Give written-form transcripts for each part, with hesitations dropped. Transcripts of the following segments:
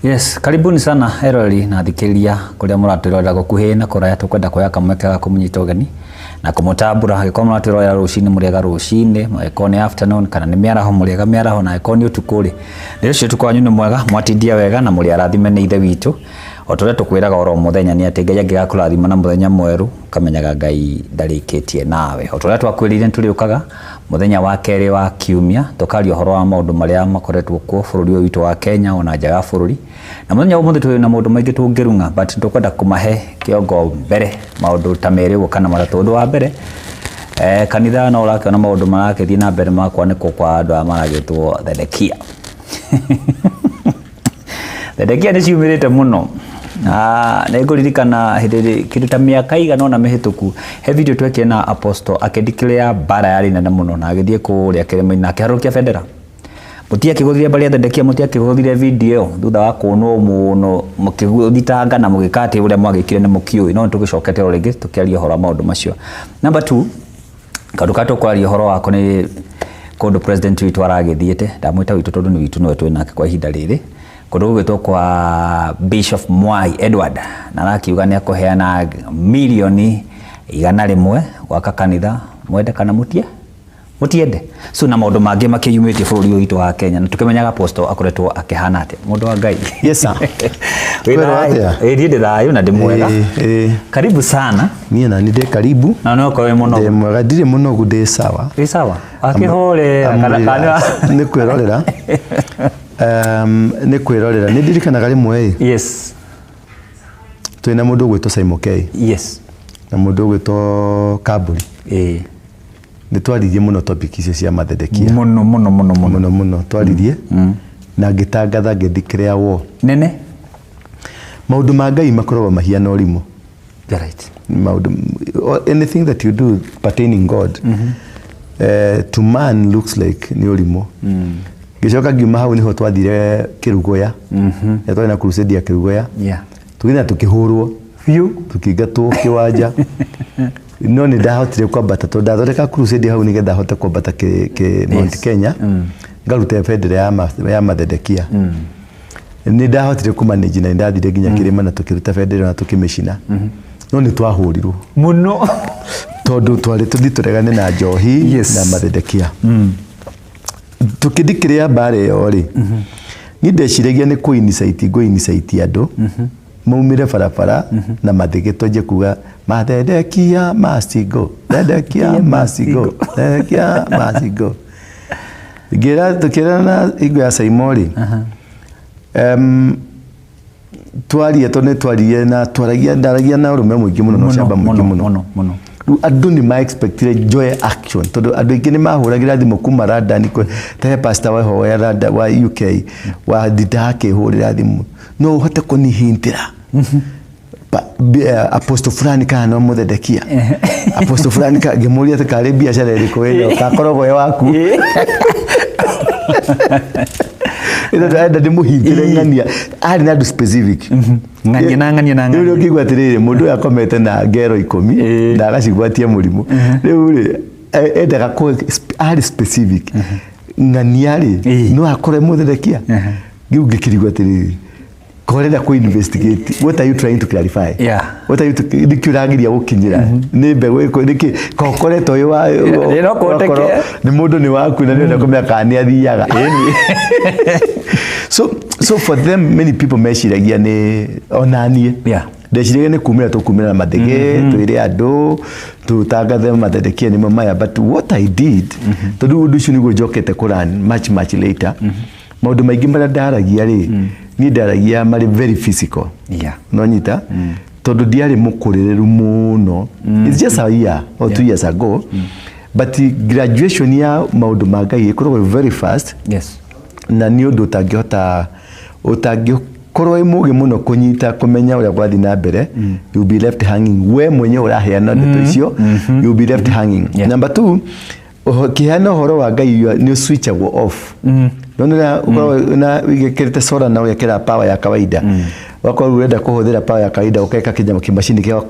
Yes, karibuni sana eroreri na athikĩrĩria kũrĩa mũratwĩrorera gũkuhĩ na kũraya. Tũkwenda kuoya kamweke ga kũmũnyita ũgeni na kũmũtambũra. Angĩkorwo mũratwĩrorera rũcinĩ, mũrĩega rũcinĩ. Angĩkorwo nĩ afternoon kana nĩ mĩaraho, mũrĩega mĩaraho. Na angĩkorwo nĩ ũtukũ rĩ, nĩ ũcio ũtukũ wanyu nĩ mwega, mwatindia wega na mũrĩ arathime nĩ Ithe witũ. O ta ũrĩa tũkwĩraga oro mũthenya nĩ atĩ Ngai angĩgakũrathima na mũthenya mwerũ, ũkamenyaga Ngai ndarĩkĩtie nawe. O ta ũrĩa twakwĩrire nĩ tũrĩũkaga mũthenya wa kerĩ wa kiumia, tũkaria ũhoro wa maũndũ marĩa makoretwo kuo bũrũri ũyũ witũ wa Kenya ona nja ya bũrũri. Na mũthenya wa ũmũthĩ twĩ na maũndũ maingĩ tũngĩrung'a, but tũkwenda kũmahe kĩongo mbere maũndũ ta merĩ ũguo kana matatũ. Ũndũ wa mbere, kanitha no ũrakĩona maũndũ marakĩthiĩ na mbere ma kwanĩkwo kwa andũ aya maragĩtwo Thedekia. Thedekia nĩ ciumĩrĩte mũno. Na nĩ ngũririkana hĩndĩ ĩrĩ kĩndũ ta mĩaka igana ũna mĩhĩtũku, he video twekire na Apostle akĩdeclare mbara yarĩ nene mũno na agĩthiĩ kũrĩa kĩrĩma-inĩ na akĩharũrũkia bendera. Mũtiakĩgũthire mbara ya Thedekia, mũtiakĩgũthire video ĩyo thutha wa kũnwo mũno, mũkĩthitanga na mũgĩka atĩ ũrĩa mwagĩkire nĩ mũkĩũĩ, no nĩ tũgĩcokete o rĩngĩ tũkĩaria ũhoro wa maũndũ macio. Number two, kaũndũ karĩa tũkwaria ũhoro wako nĩ kũndũ president witũ aragĩthiĩte. Ndamwĩta witũ tondũ nĩ witũ, nĩwe twĩ nake kwa ihinda rĩrĩ, kũndũ gũgĩtwo kwa Bishop Mwai Edward, na arakiuga nĩ akũheana 100,000,000 gwaka kanitha, mwende kana mũtie mũtiende. So na maũndũ mangĩ makĩyumĩtie bũrũri ũyũ witũ wa Kenya, na tũkĩmenyaga Apostle akoretwo akĩhana atĩa, mũndũ wa Ngai? Yes, sir. Wĩ Kwĩrwo thayũ? atĩa? Ĩ, niĩ ndĩ thayũ na ndĩ mwega. Ĩ, ĩ. Karibu sana. Niĩ nani ndĩ karibu. Na no ũkorwo wĩ mũnogu? Ndĩ mwega, ndirĩ mũnogu, ndĩ sawa. Wĩ sawa, akĩhorera kana? Nĩ kwĩrorera. Nĩ kwĩrorera. Nĩ ndirikanaga rĩmwe ĩ. Twĩna mũndũ ũgwĩtwo Simon K. Na mũndũ ũgwĩtwo Kambũri. Nĩ twaririe mũno topic icio cia mathedekia. Mũno mũno mũno mũno. Mũno mũno twaririe. Na ngĩtangatha, ngĩdeclare war. Nene. Maũndũ ma Ngai makoragwo mahiana ũrimũ. You're right. Maũndũ, anything that you do pertaining God, to man looks like nĩ ũrimũ. Ngĩcoka ngiuma hau, nĩho twathire Kĩrugoya. Mm Twarĩ na crusade ya Kĩrugoya. Tũgĩthiĩ na tũkĩhũrwo. Biũ. Tũkĩingatwo kĩwanja. No nĩ ndahotire kwambata tondũ ndathondeka crusade hau nĩgetha hote kwambata kĩ Mount Kenya. Ngarute bendera ya mathedekia. Nĩ ndahotire kũmanage na nĩ ndathire nginya kĩrĩma na tũkĩruta bendera na tũkĩmĩcina. No nĩ twahũrirwo. Mũno. Tondũ twarĩ tũthiĩ tũregane na njohi na mathedekia. Tũkĩdeclare mbara ĩyo rĩ, niĩ ndeciragia nĩ kũ-incite ngũ-incite andũ maumĩre barabara na mathĩgĩ, twanjie kuga "Mathedekia must go, Thedekia must go, Thedekia must go." Ngĩra tũkĩrana na hingo ya Saimo rĩ, twaria tondũ nĩ twaririe na twaragia, ndaragia na ũrũme mũingĩ mũno na ũcamba mũingĩ mũno. Mũno mũno. Rĩu andũ nĩ ma expectire njoe action tondũ andũ aingĩ nĩ mahũragĩra thimũ kuma London, ta he pastor weho wa London, wa UK, wa ndindaga akĩhũrĩra thimũ, "No ũhote kũnihintĩra apostle fulani kana no mũthedekia apostle fulani?" Ka ngĩmũria atĩ karĩ biacara ĩrĩkũ ĩno kakoragwo ĩ waku ĩno, ndĩrenda ndĩmũhingĩre ng'ania arĩ na andũ specific. Ng'ania na ng'ania na Rĩu ng'ania. ũkĩigua atĩrĩrĩ, mũndũ ũyũ akomete na ngero 10 na agacigwatia mũrimũ. Rĩu rĩ, endaga arĩ specific, ng'ania rĩ, no akore mũtherekia. Rĩu ngĩkĩrigwo atĩrĩrĩ, korenda kũ investigate, what are you trying to clarify? What are you to, nĩkĩ ũrageria gũkinyĩra, nĩ mbegũ ĩkũ, nĩkĩ kokoretwo ũyũ wa No kũhoteke. wakorwo nĩ mũndũ nĩ waku na nĩũrenda kũmenya kana nĩ athiaga. So for them, many people meciragia nĩ onaniĩ ndeciragia nĩ kumĩra tũkumĩra na mathĩgĩ, twĩre andũ tũtangathe mathedekia nĩmo maya. But what I did, tondũ ũndũ ũcio nĩguo njokete kũran much much later, maũndũ maingĩ marĩa ndaragia rĩ, niĩ ndaragia marĩ very physical. No nyita tondũ ndiarĩ mũkũrĩrĩru mũno. It's just a year or 2 years ago, but graduation ya maũndũ ma Ngai ĩkoragwo very fast. Na nĩ ũndũ ũtangĩhota, ũtangĩkorwo wĩ mũgĩ mũno kũnyita, kũmenya ũrĩa gwathiĩ na mbere, you will be left hanging. We mwenyewe ũraheana ndeto icio, you will be left hanging. Number two, ũkĩheana ũhoro wa Ngai nĩ switchagwo off. Nona ũkoragwo na wĩkĩrĩte solar na ũgekĩra power ya kawaida, wakorwo ũrenda kũhũthĩra power ya kawaida, ũkeka kĩnyamũ kĩmacini kĩa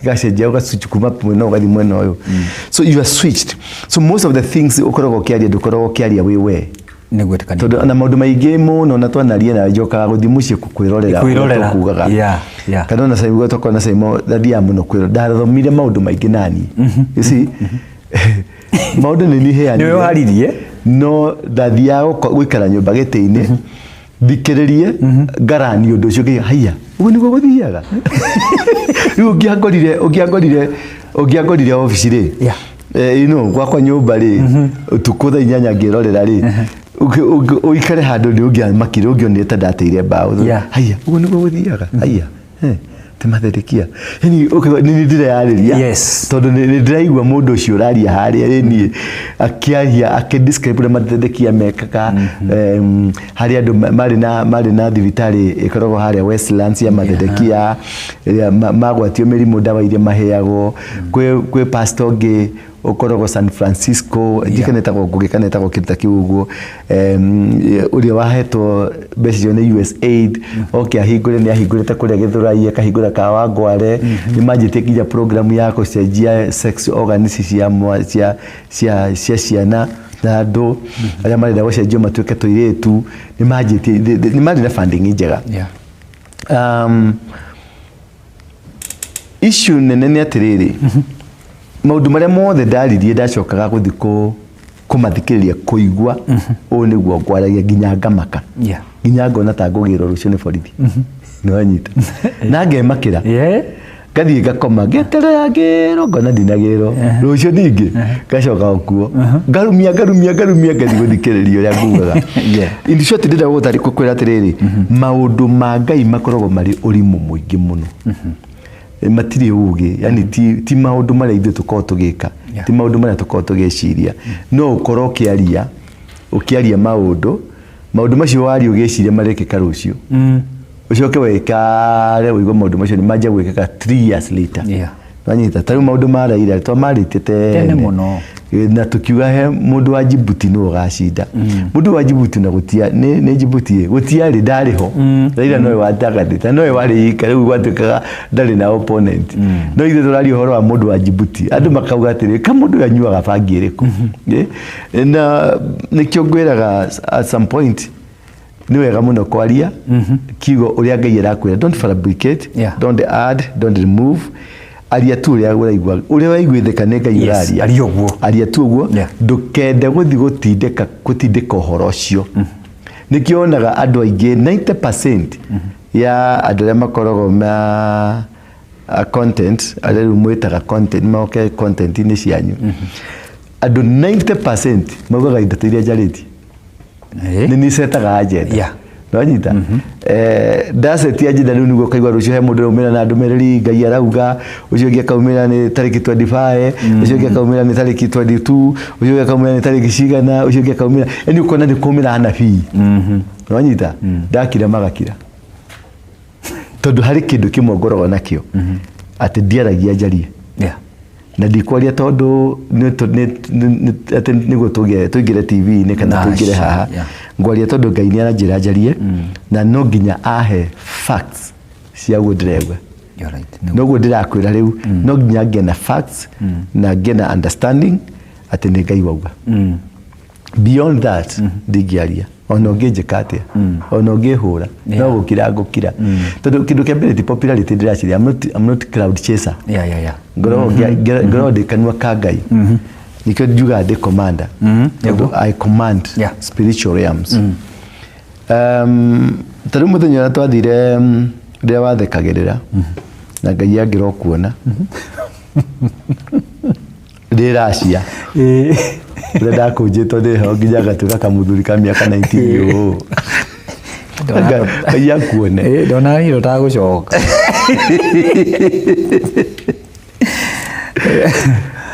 gĩgacenjia, ũgaswitch kuma mwena ũyũ ũgathiĩ mwena ũyũ. So you are switched. So most of the things ũkoragwo ũkĩaria, ndũkoragwo ũkĩaria wĩ we. Nĩ gwĩtĩkania. Tondũ na maũndũ maingĩ mũno na twanaria na njokaga gũthiĩ mũciĩ kwĩrorera ũrĩa Kwĩrorera. tũkugaga. Kana ona Simon twakorwo na Simon ndathiaga mũno kwĩrorera, ndathomire maũndũ maingĩ naniĩ, you see, maũndũ nĩ niĩ heanire. Nĩwe waririe. No ndathiaga gũikara nyũmba gĩtĩ-inĩ thikĩrĩrie ngarani ũndũ ũcio ngĩiga haiya ũguo nĩguo gũthiaga. Rĩu ũngĩangorire obici rĩ, gwakwa nyũmba rĩ, ũtukũ thaa 8 ngĩrorera rĩ, ũikare handũ nĩ ũngĩamakire ũngĩonire ta ndateire mbaũ. Haiya ũguo nĩguo gũthiaga, haiya ti matherekia, yani nĩ ndĩreyarĩria. Tondũ nĩ ndĩraigua mũndũ ũcio ũraria harĩa ĩ niĩ akĩaria akĩ-describe ũrĩa matherekia mekaga. Harĩa andũ marĩ na thibitarĩ ĩkoragwo harĩa Westlands ya matherekia ĩrĩa magwatio mĩrimũ ndawa iria maheagwo. Kwĩ pastor ũngĩ ũkoragwo San Francisco, ndiũĩ etagwo Ngũgĩ kana etagwo kĩndũ ta kĩu ũguo, ũrĩa wahetwo mbeca icio nĩ USAID oke ahingũre, nĩ ahingũrĩte kũrĩa Gĩthũrai, akahingũra Kawangware. Nĩ manjĩtie nginya program ya gũcenjia sex organs cia ciana na andũ arĩa marenda gũcenjio matuĩke tũirĩtu. Nĩ manjĩtie, nĩ marĩ na funding njega. Issue nene nĩ atĩrĩrĩ, maũndũ marĩa mothe ndaririe ndacokaga gũthiĩ kũmathikĩrĩria kũigua ũũ nĩguo ngwaragia nginya ngamaka, nginya ngona ta ngũgĩrwo rũciũ nĩ borithi, nĩwanyita, na ngemakĩra, ngathiĩ ngakoma ngeterera ngĩrwo, ngona ndinagĩrwo rũciũ ningĩ, ngacoka o kuo ngarumia ngarumia ngarumia ngathiĩ gũthikĩrĩria ũrĩa ngugaga. In short, ndĩrenda gũgũtarĩ kwĩra atĩrĩrĩ, maũndũ ma Ngai makoragwo marĩ ũrimũ mũingĩ mũno. Matirĩ ũgĩ, yani ti maũndũ marĩa ithuĩ tũkoragwo tũgĩka, ti maũndũ marĩa tũkoragwo tũgĩciria. No ũkorwo ũkĩaria maũndũ macio waria ũgĩciria marekĩka rũciũ, ũcoke wĩkare ũigue maũndũ macio nĩ manjia gwĩkĩka 3 years later. Wanyita, ta rĩu maũndũ ma Raila twamarĩtie tene tene mũno. Na tukiuga he mũndũ wa Djibouti nĩwe ũgacinda. Mũndũ wa Djibouti na gũtia nĩ Djibouti ĩ, gũtiarĩ ndarĩ ho. Raila nowe watangathĩte, nowe warĩ ika, rĩu gwatuĩkaga ndarĩ na opponent. No ithuĩ tũraria ũhoro wa mũndũ wa Djibouti, andũ makauga atĩrĩ, ka mũndũ ũyũ anyuaga bangi ĩrĩkũ? Na nĩkĩo ngwĩraga at some point nĩ wega mũno kwaria kiugo ũrĩa Ngai arakwĩra. Don't fabricate, don't add, don't remove. Aria tu ũrĩa ũraigua, ũrĩa waiguithĩka nĩ Ngai. Ũraria. Aria ũguo. Aria tu ũguo. Ndũkende gũthiĩ gũtindĩka ũhoro ũcio. Nĩkĩo wonaga andũ aingĩ, 90% ya andũ arĩa makoragwo ma content, arĩa rĩu mwĩtaga content, moke content-inĩ cianyu, andũ 90% maugaga ndeto iria njarĩtie nĩ niĩ setaga agenda. Nwanyita, ndacetia agenda rĩu nĩguo ũkaigua rũciũ he mũndũ ũraumĩra na ndũmĩrĩri Ngai arauga, ũcio ũngĩ akaumĩra nĩ tarĩki 25, ũcio ũngĩ akaumĩra nĩ tarĩki 22, ũcio ũngĩ akaumĩra nĩ tarĩki cigana, ũcio ũngĩ akaumĩra, yani ũkona nĩ kũmĩra anabii. Nwanyita, ndakira magakira, tondũ harĩ kĩndũ kĩmwe ngoragwo nakĩo atĩ ndiaragia njarie na ndikwaria tondũ atĩ nĩguo tũingĩre TV-inĩ kana tũingĩre haha. Ngwaria tondũ Ngai nĩ aranjĩra njarie na no nginya ahe facts cia guo ndĩregua. You're right. Noguo ndĩrakwĩra rĩu, no nginya ngĩe na facts na ngĩe na understanding atĩ nĩ Ngai wauga. Beyond that ndingĩaria, ona ũngĩnjĩka atĩa, ona ũngĩhũra, no gũkira ngũkira, tondũ kĩndũ kĩa mbere ti popularity ndĩraciria. I'm not crowd chaser. Ngoragwo ndĩ kanua ka Ngai, nĩkĩo njugaga ndĩ commander, tondũ I command spiritual realms. Ta rĩu mũthenya ũrĩa twathire, rĩrĩa wathekagĩrĩra na Ngai angĩra ũkuona ndĩ Russia, ũrĩa ndakũnjĩtwo ndĩho nginya ngatuĩka kamũthuri ka mĩaka 19 ũũ, Ngai akuone. Ndona niĩ ũtagũcoka.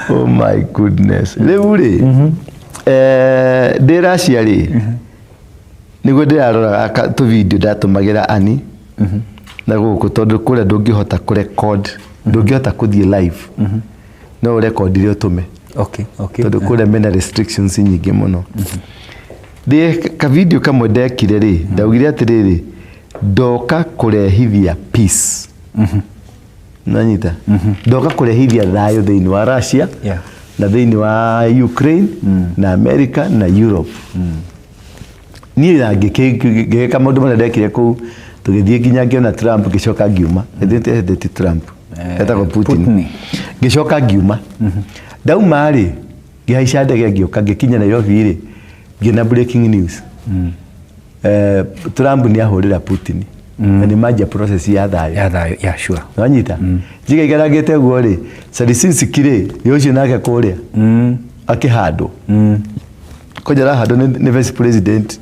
Oh my goodness. Rĩu rĩ, ndĩ Russia rĩ, nĩguo ndĩraroraga tũvideo ndatũmagĩra ani na gũkũ, tondũ kũrĩa ndũngĩhota kũrecord, ndũngĩhota kũthiĩ live, no ũrekondire ũtũme, tondũ kũrĩa mena restrictions nyingĩ mũno. Ndĩ kavideo kamwe ndekire rĩ, ndaugire atĩrĩrĩ, ndoka kũrehithia peace. Nanyita, ndoka kũrehithia thayũ thĩinĩ wa Russia na thĩinĩ wa Ukraine na America na Europe. Niĩ na ngĩka maũndũ marĩa ndekire kũu, tũgĩthiĩ nginya ngĩona Trump, ngĩcoka ngiuma. Ĩndĩ ti Trump, etagwo Putin. Putin. Ngĩcoka ngiuma. Ndauma rĩ, ngĩhaica ndege ngĩũka, ngĩkinya Nairobi rĩ, ngĩona breaking news. Trump nĩ ahũrĩra Putin na nĩ manjia process ya thayũ. Ya thayũ, yeah, sure. Wanyita? Njigaikarangĩte ũguo rĩ, Zelensky rĩ, nĩ ũcio nake kũrĩa akĩhandwo. Kwanja arahandwo nĩ vice president.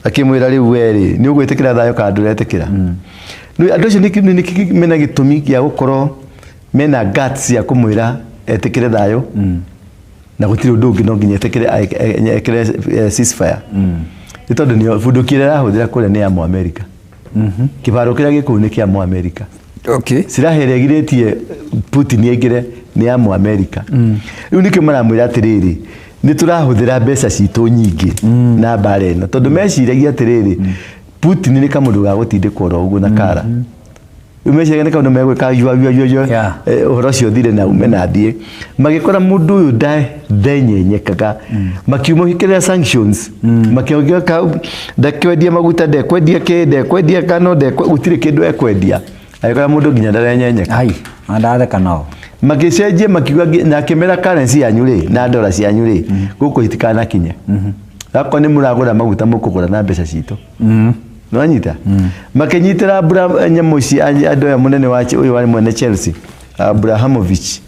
Akĩmwĩra rĩu we rĩ, nĩ ũgwĩtĩkĩra thayũ kana ndũretĩkĩra? Andũ acio nĩkĩ mena gĩtũmi gĩa gũkorwo mena guts ya kũmwĩra etĩkĩre thayũ na gũtirĩ ũndũ ũngĩ no nginya etĩkĩre ekĩre ceasefire. Nĩ tondũ nĩo bunduki ĩrĩa arahũthĩra kũrĩa nĩ ya Mũamerika. Kĩbaro kĩrĩa gĩ kũu nĩ kĩa Mũamerika. Silaha ĩrĩa ĩgirĩtie Putin aingĩre nĩ ya Mũamerika. Rĩu nĩkĩo maramwĩra atĩrĩrĩ, nĩ tũrahũthĩra mbeca citũ nyingĩ na mbara ĩno, tondũ meciragia atĩrĩrĩ, Putin nĩ kamũndũ ga gũtindĩkwo oro ũguo na kara. Rĩu meciragia nĩ kaũndũ megwĩka yua yua yua yua, ũhoro ũcio ũthire na ume na thiĩ. Magĩkora mũndũ ũyũ ndenyenyekaga. Makiumũhĩkĩrĩra sanctions. Makĩongerera ndakwendia maguta, ndekwendia kĩ, ndekwendia ngano, gũtirĩ kĩndũ ekwendia. Agĩkora mũndũ nginya ndarenyenyeka. Ai, ndatheka nao. Magĩcenjia makiuga na akĩmera currency yanyu rĩ, na dola cianyu rĩ, gũkũ itikanakinye. Akorwo nĩ mũragũra maguta mũkũgũra na mbeca citũ. Nĩwanyita? Makĩnyitĩra nyamũ ici, andũ aya mũnene wa ũyũ warĩ mwene Chelsea, Abrahamovich.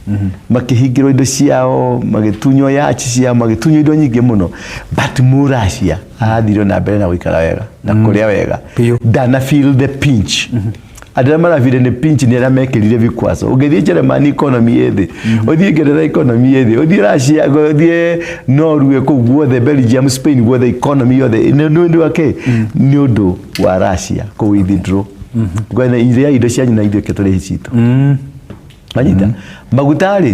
Makĩhingĩrwo indo ciao, magĩtunywo yacht ciao, magĩtunywo indo nyingĩ mũno. But Mũracia arathire na mbere na gũikara wega, na kũrĩa wega. Biũ. Ndana feel the pinch. Andũ arĩa marabire nĩ pinch nĩ arĩa mekĩrire vikwazo. Ũngĩthiĩ Germany economy ĩ thĩ, ũthiĩ Ngeretha economy ĩ thĩ, ũthiĩ Russia, ũthiĩ Norway kũu guothe, Belgium, Spain guothe economy yothe nĩ ũndũ wa kĩ? Nĩ ũndũ wa Russia kũ withdraw. Ngwene iria indo cianyu na ithuĩ tũrĩhe citũ. Wanyita? Maguta rĩ,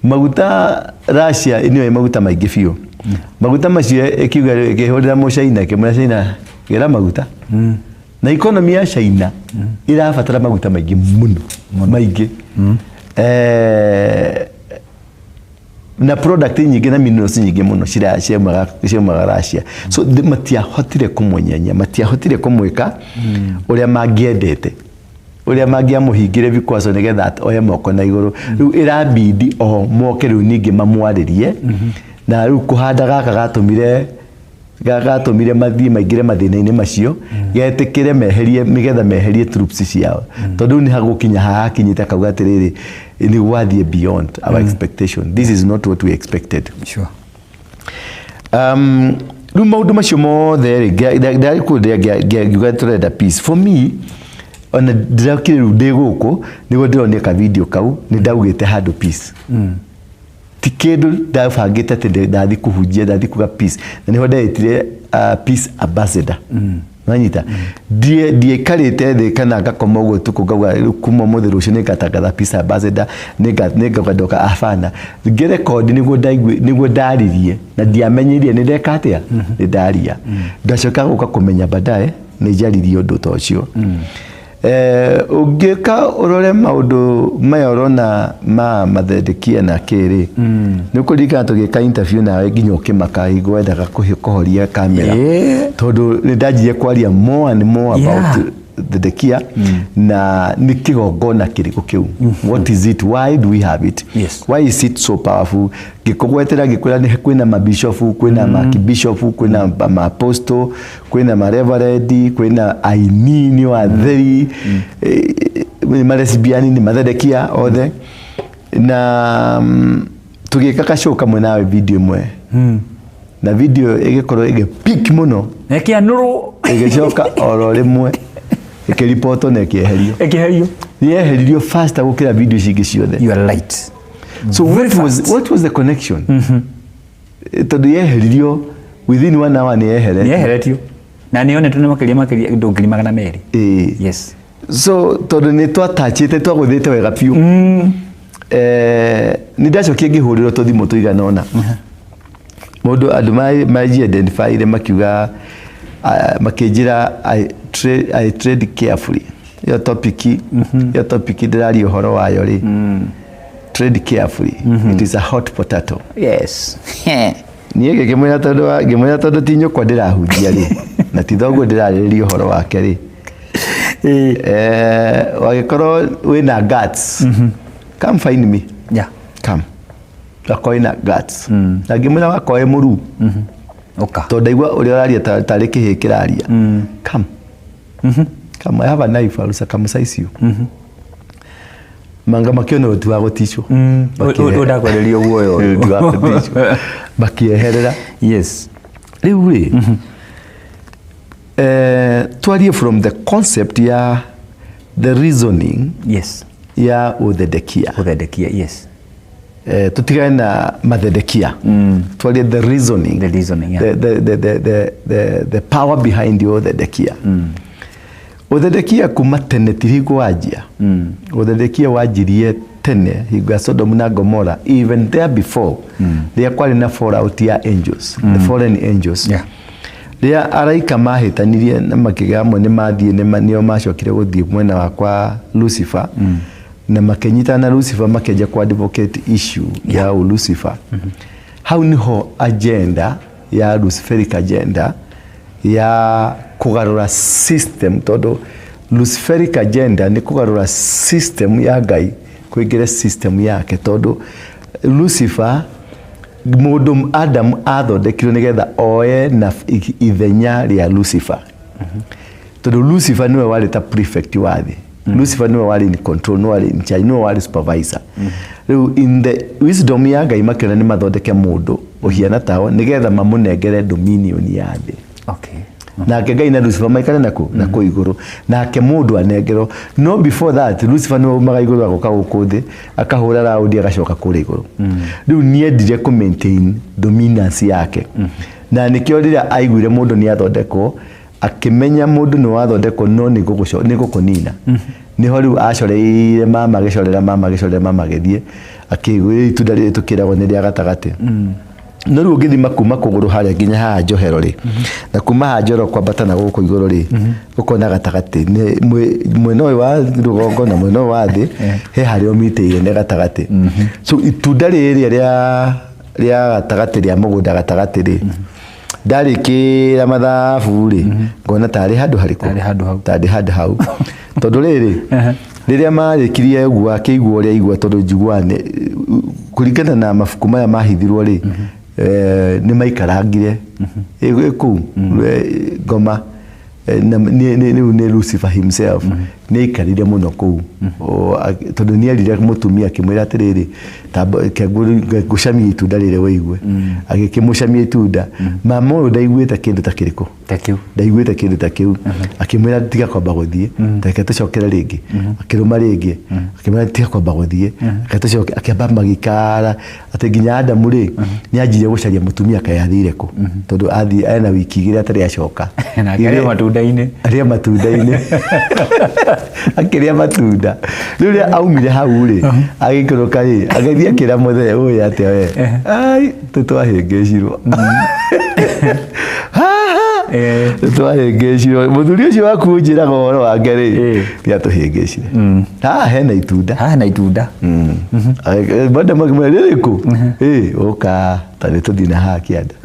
maguta Russia nĩyo ĩ maguta maingĩ biũ. Maguta macio ĩkiuga ĩkĩhũrĩra Mũcaina, ĩkĩmwĩra China gĩra maguta. Na economy ya China ĩrabatara maguta maingĩ mũno, maingĩ. Na product nyingĩ na minerals nyingĩ mũno ciaumaga Russia. So matiahotire kũmũnyenya, matiahotire kũmwĩka ũrĩa mangĩendete, ũrĩa mangĩamũhingĩre vikwazo nĩgetha oe moko na igũrũ. Rĩu ĩrabidi o moke rĩu ningĩ mamwarĩrie. Na rĩu kũhanda gaka gatũmire mathiĩ maingĩre mathĩna-inĩ macio, getĩkĩre meherie, nĩgetha meherie troops ciao. Tondũ rĩu nĩ hagũkinya hahakinyĩte akauga atĩrĩrĩ, nĩ gwathiĩ beyond our expectation. This is not what we expected. Rĩu maũndũ macio mothe rĩ, ndarĩ kũu ngiuga tũrenda peace. For me, ona ndĩrakire rĩu ndĩ gũkũ, nĩguo ndĩronire ka video kau, nĩ ndaugĩte handũ peace. Ti kĩndũ ndabangĩte atĩ ndathiĩ kũhunjia, ndathiĩ kuga peace. Na nĩho ndetire peace ambassador. Wanyita? Ndiaikarĩte thĩ kana ngakoma ũguo ũtukũ ngauga rĩu kuma ũmũthĩ rũciũ nĩngatangatha peace ambassador, nĩngauga ndoka, hapana. Ngĩrekondi nĩguo ndaigue, nĩguo ndaririe, na ndiamenyire nĩ ndeka atĩa, nĩ ndaria. Ndacoka gũka kũmenya baadaye nĩ njaririe ũndũ ta ũcio. Ũngĩka ũrore maũndũ maya ũrona ma mathendekia na kĩrĩ, nĩ ũkũririkana tũgĩka interview nawe nginya ũkĩmaka hingo wendaga kũhoria kamera. Tondũ nĩ ndanjirie kwaria more and more about Zedekia na nĩ kĩgongona kĩrĩkũ kĩu. What is it? Why do we have it? Why is it so powerful? Ngĩkũgwetera ngĩkwĩra nĩ kwĩna mabishofu, kwĩna makibishofu, kwĩna maapostle, kwĩna mareverend, kwĩna aini nĩ atheri, nĩ malesbiani, nĩ mathedekia othe. Na tũgĩka kashow kamwe nawe video ĩmwe. Na video ĩgĩkorwo ĩgĩpick mũno. Ĩkĩanũrwo. Ĩgĩcoka oro rĩmwe ĩkĩribotwo na ĩkĩeherio. Ĩkĩeherio. Nĩ yeheririo faster gũkĩra video ici ingĩ ciothe. You are right. So Very fast. what was the connection? Tondũ yeheririo within 1 hour nĩ yeheretio. Nĩ yeheretio. Na nĩ yonetwo nĩ makĩria andũ ngiri magana merĩ. Yes. So tondũ nĩ twatachĩte, twagũthĩte wega biũ. Nĩ ndacokire ngĩhũrĩrwo tũthimũ tũigana ũna. Mũndũ andũ manji identify-ire makiuga, makĩnjĩra I trade carefully. Ĩyo topic ndĩraria ũhoro wayo rĩ. Trade carefully. It is a hot potato. Yes. Niĩ ngĩkĩmwĩra tondũ ngĩmwĩra tondũ ti nyũkwa ndĩrahunjia rĩ, na ti thoguo ndĩrarĩrĩria ũhoro wake rĩ, wagĩkorwo wĩna guts, come find me. Come, wakorwo wĩna guts. Na ngĩmwĩra wakorwo wĩ mũruu, Ũka. Tondũ ndaigua ũrĩa ũraria tarĩ kĩhĩ kĩraria, come, come, I have a knife, I will circumcise you. Manga makĩona ũyũ ti wa gũticwo. Ũyũ ndakwarĩria guoya ũyũ. Ũyũ ti wa gũticwo, makĩeherera. Rĩu rĩ, twarie from the concept ya the reasoning ya ũthendekia. Ũthendekia, yes. Tũtigane na mathedekia, twarie the reasoning, The reasoning, yeah. The power behind your ũthendekia. Ũthendekia kuma tene ti hingo wanjia. Ũthendekia wanjirie tene hingo ya Sodom na Gomora, even there before, rĩrĩa kwarĩ na fallout ya angels, the fallen angels, rĩrĩa araika mahĩtanirie na makĩgĩa amwe nĩ mathiĩ, nĩo macokire gũthiĩ mwena wa kwa Lucifer, na makĩnyitana na Lucifer, makĩanjia ku advocate issue ya Lucifer. Hau niho agenda ya Luciferic agenda ya kũgarũra system, tondũ Luciferic agenda nĩ kũgarũra system ya Ngai kũingĩre system yake, tondũ Lucifer, mũndũ Adam athondekirwo nĩgetha oe na ithenya rĩa Lucifer, tondũ Lucifer nĩwe warĩ ta prefect wa thĩ. Lucifer nĩwe warĩ in control, nĩwe warĩ in charge, nĩwe warĩ supervisor. Rĩu in the wisdom ya Ngai makĩona nĩ mathondeke mũndũ ũhiana tao nĩgetha mamũnengere dominion ya thĩ. Nake Ngai na Lucifer maikare naku na kũ igũrũ, nake mũndũ anengerwo. No before that, Lucifer nĩwe umaga igũrũ agoka gũkũ thĩ, akahũra raundi, agacoka kũrĩa igũrũ. Rĩu niendire kũ maintain dominance yake, na nĩkĩo rĩrĩa aiguire mũndũ nĩ athondekwo, akĩmenya mũndũ nĩ wathondekwo, no nĩ gũkũnina. Nĩho rĩu acoreire mama, agĩcorera mama, agĩcorera mama, agĩthiĩ akĩigua itunda rĩrĩ tũkĩragwo nĩ rĩa gatagatĩ. No rĩu ũngĩthima kuma kũgũrũ harĩa nginya haha njohero rĩ, na kuma haha njohero kwambata na gũkũ igũrũ rĩ, ũkona gatagatĩ nĩ mwena ũyũ wa rũgongo na mwena ũyũ wa thĩ, he harĩa ũmitĩire nĩ gatagatĩ. So itunda rĩrĩa rĩa gatagatĩ, rĩa mũgũnda gatagatĩ rĩ, ndarĩkĩra mathabu rĩ, ngona tarĩ handũ harĩkũ? Tarĩ handũ hau. Tarĩ handũ hau, tondũ rĩrĩ, rĩrĩa marĩkirie ũguo, akĩigua ũrĩa aigua, tondũ njiguaga kũringana na mabuku maya mahithirwo rĩ, nĩ maikarangire kũu ngoma, na rĩu nĩ Lucifer himself nĩ aikarire mũno kũu. Tondũ nĩ erire mũtumia, akĩmwĩra atĩrĩrĩ, reke ngũcamie itunda rĩrĩ wĩigue. Agĩkĩmũcamia itunda. Mama ũyũ ndaiguĩte kĩndũ ta kĩrĩkũ? Ta kĩu. Ndaiguĩte kĩndũ ta kĩu. Akĩmwĩra, tiga kwamba gũthiĩ, reke tũcokere rĩngĩ. Akĩrũma rĩngĩ, akĩmwĩra, tiga kwamba gũthiĩ, reke tũcoke. Akĩamba magĩikara atĩ nginya Adamu rĩ, nĩ anjirie gũcaria mũtumia kaĩ athire kũ, tondũ athiĩ ena wiki 2 atarĩ acoka. Na akĩrĩa matunda-inĩ. Arĩa matunda-inĩ, akĩrĩa matunda. Rĩu rĩrĩa aumire hau rĩ, agĩikũrũka rĩ, agĩthiĩ akĩra mũthee ũyũ atĩa, we ai, tũtwahĩngĩcirwo. Tũtwahĩngĩcirwo, mũthuri ũcio waku ũnjĩraga ũhoro wake rĩ, nĩ atũhĩngĩcire. Haha hena itunda. Haha na itunda. Bada makĩmwĩra rĩrĩkũ? Ũka ta nĩ tũthiĩ na haha kĩanda.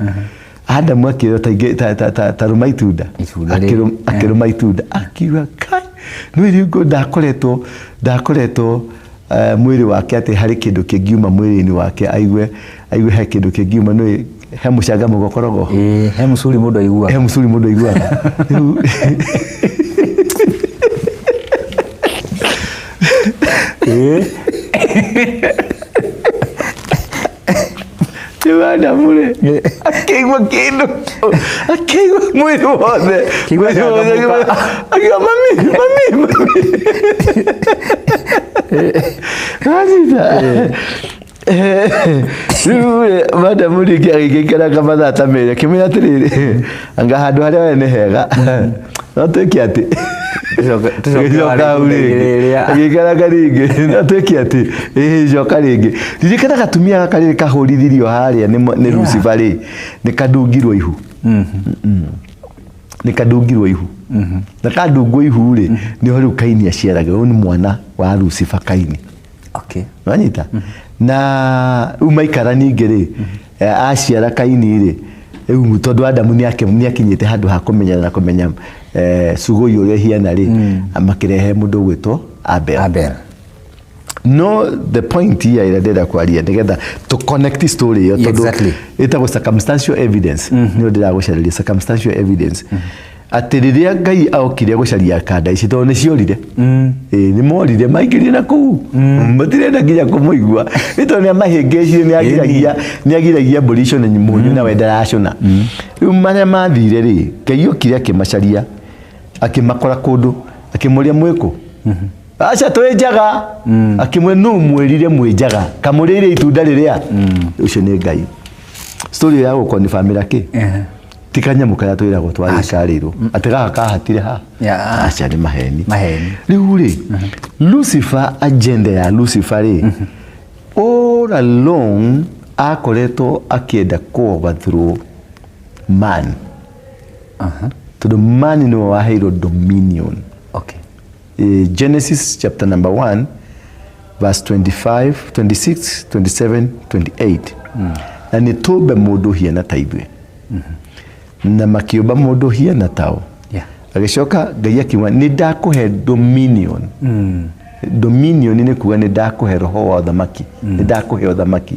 Adamu akĩrwo ta rũma itunda. Itunda rĩ. Akĩrũma itunda, akiuga kai nĩ rĩu ndakoretwo mwĩrĩ wake atĩ harĩ kĩndũ kĩngiuma mwĩrĩ-inĩ wake, aigue he kĩndũ kĩngiuma, nĩ he mũcangamũko ũkoragwo ho. Ĩĩ, he mũcuri mũndũ aiguaga. He mũcuri mũndũ aiguaga. Rĩu rĩu Adamu rĩ, akĩigua kĩndũ, akĩigua mwĩrĩ wothe. Akĩigua Mwĩrĩ wothe. cangamũka. Akiuga mami, mami, mami. Wanyita? Rĩu rĩ, Adamu rĩngĩ agĩgĩikara mathaa ta 2, akĩmwĩra atĩrĩrĩ, anga handũ harĩa we nĩ hega, no twĩke atĩ Tũcoke Gĩcoka harĩ hau itunda rĩngĩ. rĩrĩa. Agĩikaraga rĩngĩ, no twĩke atĩ ĩĩ, coka rĩngĩ. Ririkana gatumia gaka rĩrĩ kahũrithirio harĩa nĩ Lucifer rĩ, nĩ kandungirwo ihu. Nĩ kandungirwo ihu. Na kandungwo ihu rĩ, nĩho rĩu Kaini aciaragĩrwo. Ũyũ nĩ mwana wa Lucifer, Kaini. Wanyita? Na rĩu maikara ningĩ rĩ, aciara Kaini rĩ, rĩu tondũ Adamu nĩakinyĩte handũ ha kũmenyana na kũmenya cugũi ũrĩa ĩhiana rĩ, makĩrehe mũndũ ũgwĩtwo Abel. Abel. No the point here ĩrĩa ndĩrenda kwaria nĩgetha to connect story ĩyo tondũ ĩtagwo circumstantial evidence, nĩyo ndĩragũcarĩria circumstantial evidence, atĩ rĩrĩa Ngai okire gũcaria kanda ici tondũ nĩ ciorire, ĩĩ nĩ morire maingĩrire na kũu matirenda nginya kũmũigua nĩ tondũ nĩ amahĩngĩcire, nĩ agiragia mbũri icũne mũnyũ nawe ndaracũna. Rĩu marĩa mathire rĩ, Ngai okire akĩmacaria akĩmakora kũndũ, akĩmũria mwĩkũ? Aca twĩ njaga. Akĩmwĩra nũ mwĩrire mwĩ njaga kamũrĩire itunda rĩrĩa? Ũcio nĩ Ngai. Story ya gũkonifamĩra kĩ ti kanyamũ karĩa twĩragwo twarĩcarĩirwo atĩ gaka kahatire ha. Aca, nĩ maheni. Maheni. Rĩu rĩ, Lucifer, agenda ya Lucifer rĩ, all along akoretwo akĩenda kũ overthrow man, tondũ man nĩwe waheirwo dominion. Genesis chapter number 1 verse 25, 26, 27, 28, na nĩ tũmbe mũndũ hiana ta ithuĩ, na makĩũmba mũndũ hiana tao. Agĩcoka Ngai akiuga, nĩ ndakũhe dominion. Dominion nĩ kuga nĩ ndakũhe roho wa ũthamaki, nĩ ndakũhe ũthamaki,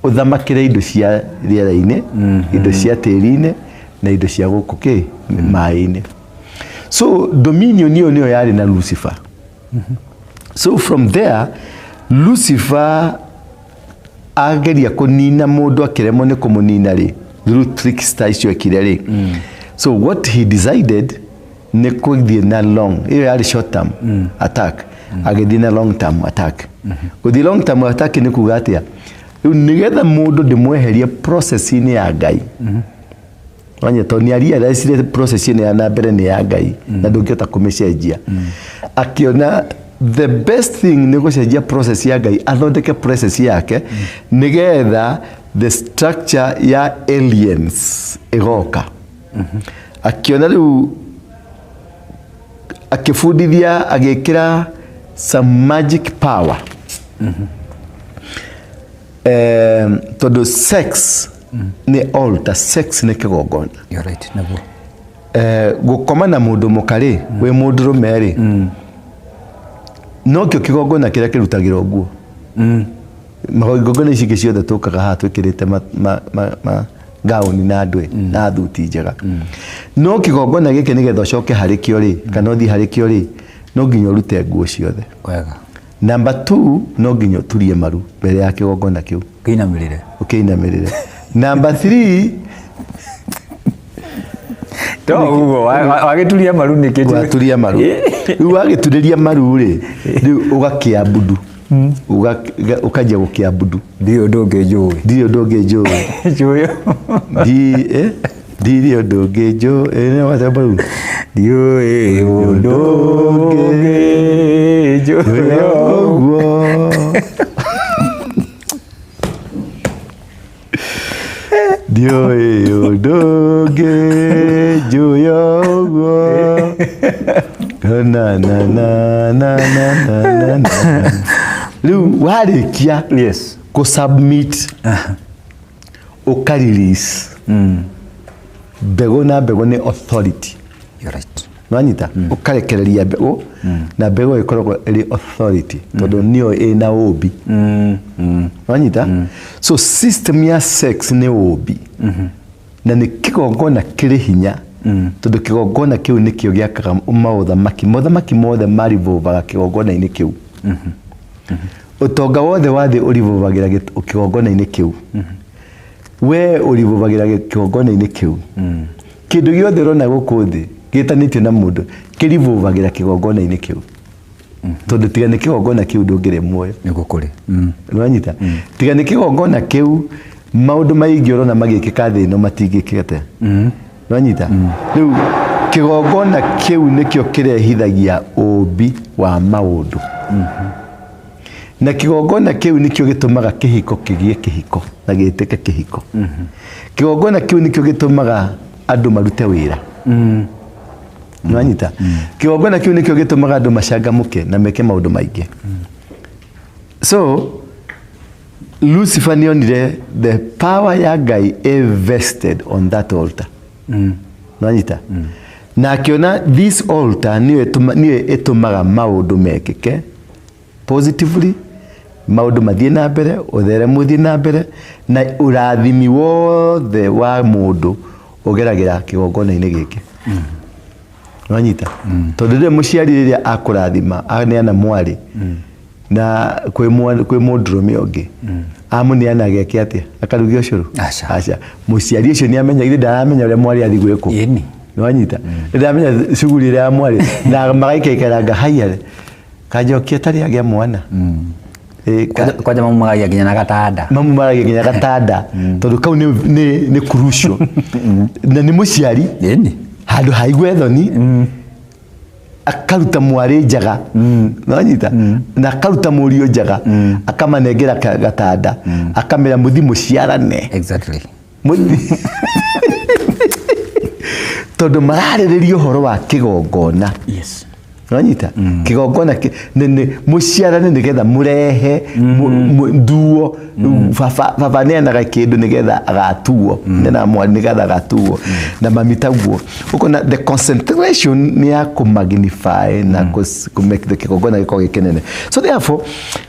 ũthamakĩre indo cia rĩera-inĩ, indo cia tĩri-inĩ na indo cia gũkũ kĩ maĩ-inĩ. So dominion ĩyo nĩyo yarĩ na Lucifer. So from there Lucifer ageria kũnina mũndũ, akĩremwo nĩ kũmũnina rĩ, through trickster icio ekire rĩ. So what he decided nĩ kũthiĩ na long, ĩyo yarĩ short term attack, agĩthiĩ na long term attack. Gũthiĩ long term attack nĩ kuga atĩa? Rĩu nĩgetha mũndũ ndĩmweherie process-inĩ ya Ngai. Wanya tondũ nĩ arealize process ĩno ya na mbere nĩ ya Ngai na ndũngĩhota kũmĩcenjia, akĩona the best thing nĩ gũcenjia process ya Ngai, athondeke process yake nĩgetha the structure ya aliens ĩgoka. Akĩona rĩu akĩbundithia, agĩkĩra some magic power, tondũ sex nĩ altar, sex nĩ kĩgongona. You're right, nĩguo. Gũkoma na mũndũ mũka rĩ, wĩ mũndũrũme rĩ, nokĩo kĩgongona kĩrĩa kĩrutagĩrwo nguo. Magongona ici ingĩ ciothe tũkaga haha twĩkĩrĩte ma gauni na ndwĩ na thuti njega, no kĩgongona gĩkĩ nĩgetha ũcoke harĩ kĩo rĩ, kana ũthiĩ harĩ kĩo rĩ, no nginya ũrute nguo ciothe. Number two, no nginya ũturie maru mbere ya kĩgongona kĩu. Kĩinamĩrĩre. Ũkĩinamĩrĩre. Number three, To ũguo wagĩturia maru nĩkĩ? Waturia maru, rĩu wagĩturĩria maru rĩ, rĩu ũgakĩambudu, ũkanjia gũkĩambudu. Ndirĩ ũndũ ũngĩ njũĩ. Ndirĩ ũndũ ũngĩ njũĩ. Njũĩ. Ndirĩ ũndũ ũngĩ njũĩ. Nĩ wate maru. Ndiũĩ ũndũ ũngĩ njũĩ ũguo. Ndiũĩ ũndũ ũngĩ njũĩ ũguo. Na na na na na na na na. Rĩu warĩkia kũ submit, ũka release mbegũ, na mbegũ nĩ authority. You're right. Nwanyita ũkarekereria mbegũ, na mbegũ ĩkoragwo ĩrĩ authority tondũ nĩyo ĩna ũmbi. Nwanyita, so system ya sex nĩ ũmbi na nĩ kĩgongona kĩrĩ hinya, tondũ kĩgongona kĩu nĩkĩo gĩakaga maũthamaki. Mothamaki mothe marivolvaga kĩgongona-inĩ kĩu. Ũtonga wothe wa thĩ ũrivolvagĩra kĩgongona-inĩ kĩu. We ũrivolvagĩra kĩgongona-inĩ kĩu. Kĩndũ gĩothe ũrona gũkũ thĩ gĩtanĩtio na mũndũ kĩrivolvagĩra kĩgongona-inĩ kĩu, tondũ tiga nĩ kĩgongona kĩu ndũngĩrĩ muoyo. Nĩguo kũrĩ. Nĩwanyita, tiga nĩ kĩgongona kĩu maũndũ maingĩ ũrona magĩkĩka thĩ ĩno matingĩkĩte. Nĩwanyita, rĩu kĩgongona kĩu nĩkĩo kĩrehithagia ũmbi wa maũndũ, na kĩgongona kĩu nĩkĩo gĩtũmaga kĩhiko kĩgĩe kĩhiko na gĩtĩke kĩhiko. Kĩgongona kĩu nĩkĩo gĩtũmaga andũ marute wĩra. Nĩwanyita, kĩgongona kĩu nĩkĩo gĩtũmaga andũ macangamũke na meke maũndũ maingĩ. So Lucifer nĩonire the power ya Ngai invested on that altar. Nĩwanyita? Na akĩona this altar nĩyo ĩtũmaga maũndũ mekĩke positively, maũndũ mathiĩ na mbere, ũtheremu ũthiĩ na mbere, na ũrathimi wothe wa mũndũ ũgeragĩra kĩgongona-inĩ gĩkĩ. Nĩwanyita? Tondũ rĩrĩa mũciari rĩrĩa akũrathima aneana mwarĩ na kwĩ mũndũrũme ũngĩ, amũneana geke atĩa? Akaruge ũcũrũ? Aca. Mũciari ũcio nĩamenya, ithe ndaramenya ũrĩa mwarĩ athiĩ gwĩkwo. Nĩwanyita? Ndaramenya cuguri ĩrĩa ya mwarĩ na magaikaikaranga haiya kanjokia tarĩ agĩa mwana. Kwanja mamumagagia nginya na gatanda. Mamumagagia nginya gatanda tondũ kau nĩ crucial. Na nĩ mũciari handũ haigue thoni akaruta mwarĩ njaga. Nĩwanyita? Na akaruta mũriũ njaga, akamanengera gatanda, akamera mũthi mũciarane. Exactly. Mũthi. Tondũ mararĩrĩria ũhoro wa kĩgongona. Yes. Nĩwanyita? Kĩgongona mũciarane nĩgetha mũrehe nduo. Baba neanaga kĩndũ nĩgetha agatuo, neanaga mwarĩ nĩgetha agatuo, na mami taguo. Ũkona the concentration nĩ ya kũ-magnify na kũ-make the kĩgongona gĩkorwo gĩ kĩnene. So therefore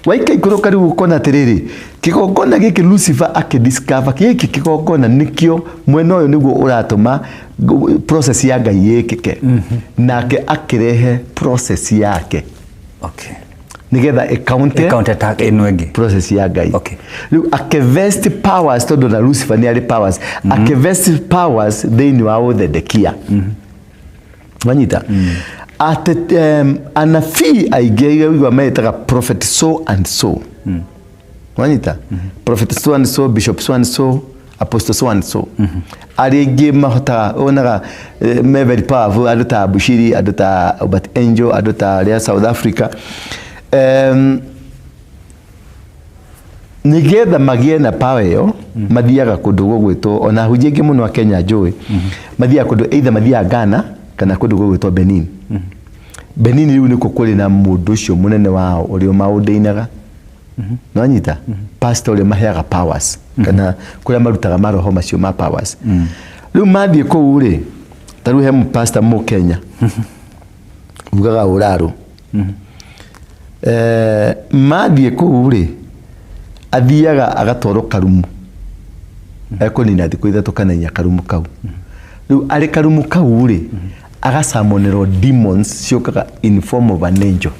waikaikũrũka rĩu ũkona atĩrĩrĩ, kĩgongona gĩkĩ Lucifer akĩdiscover gĩkĩ kĩgongona nĩkĩo mwena ũyũ nĩguo ũratũma process ya Ngai ĩkĩke. Nake akĩrehe process yake. Okay. Nĩgetha ĩkaunte ta ĩno ĩngĩ. Process ya Ngai. Okay. Rĩu akĩvest powers, tondũ na Lucifer nĩ arĩ powers. Akĩvest powers thĩinĩ wa ũthendekia. Wanyita? Anabii aingĩ ũigua metaga prophet so and so. Wanyita? Prophet so and so, bishop so and so, apostle so and so. Arĩa aingĩ mahotaga wonaga me very powerful, andũ ta Bushiri, andũ ta Albert Angel, andũ ta arĩa South Africa. Nĩgetha magĩe na power ĩyo, mathiaga kũndũ gũgwĩtwo, ona hunjia aingĩ mũno a Kenya njũĩ, mathiaga kũndũ, either mathiaga Ghana kana kũndũ gũgwĩtwo Benin. Benin rĩu nĩkuo kũrĩ na mũndũ ũcio mũnene wao ũrĩa maũndĩinaga. Nĩwanyita? Pastor ũrĩa maheaga powers, kana kũrĩa marutaga maroho macio ma powers. Rĩu mathiĩ kũu rĩ, ta rĩu he pastor Mũkenya ugaga ũrarũ. Mathiĩ kũu rĩ, athiaga agatwarwo karumu, ekũnina thikũ 3 kana 4 karumu kau. Rĩu arĩ karumu kau rĩ, agacamonĩrwo demons ciũkaga in form of an angel.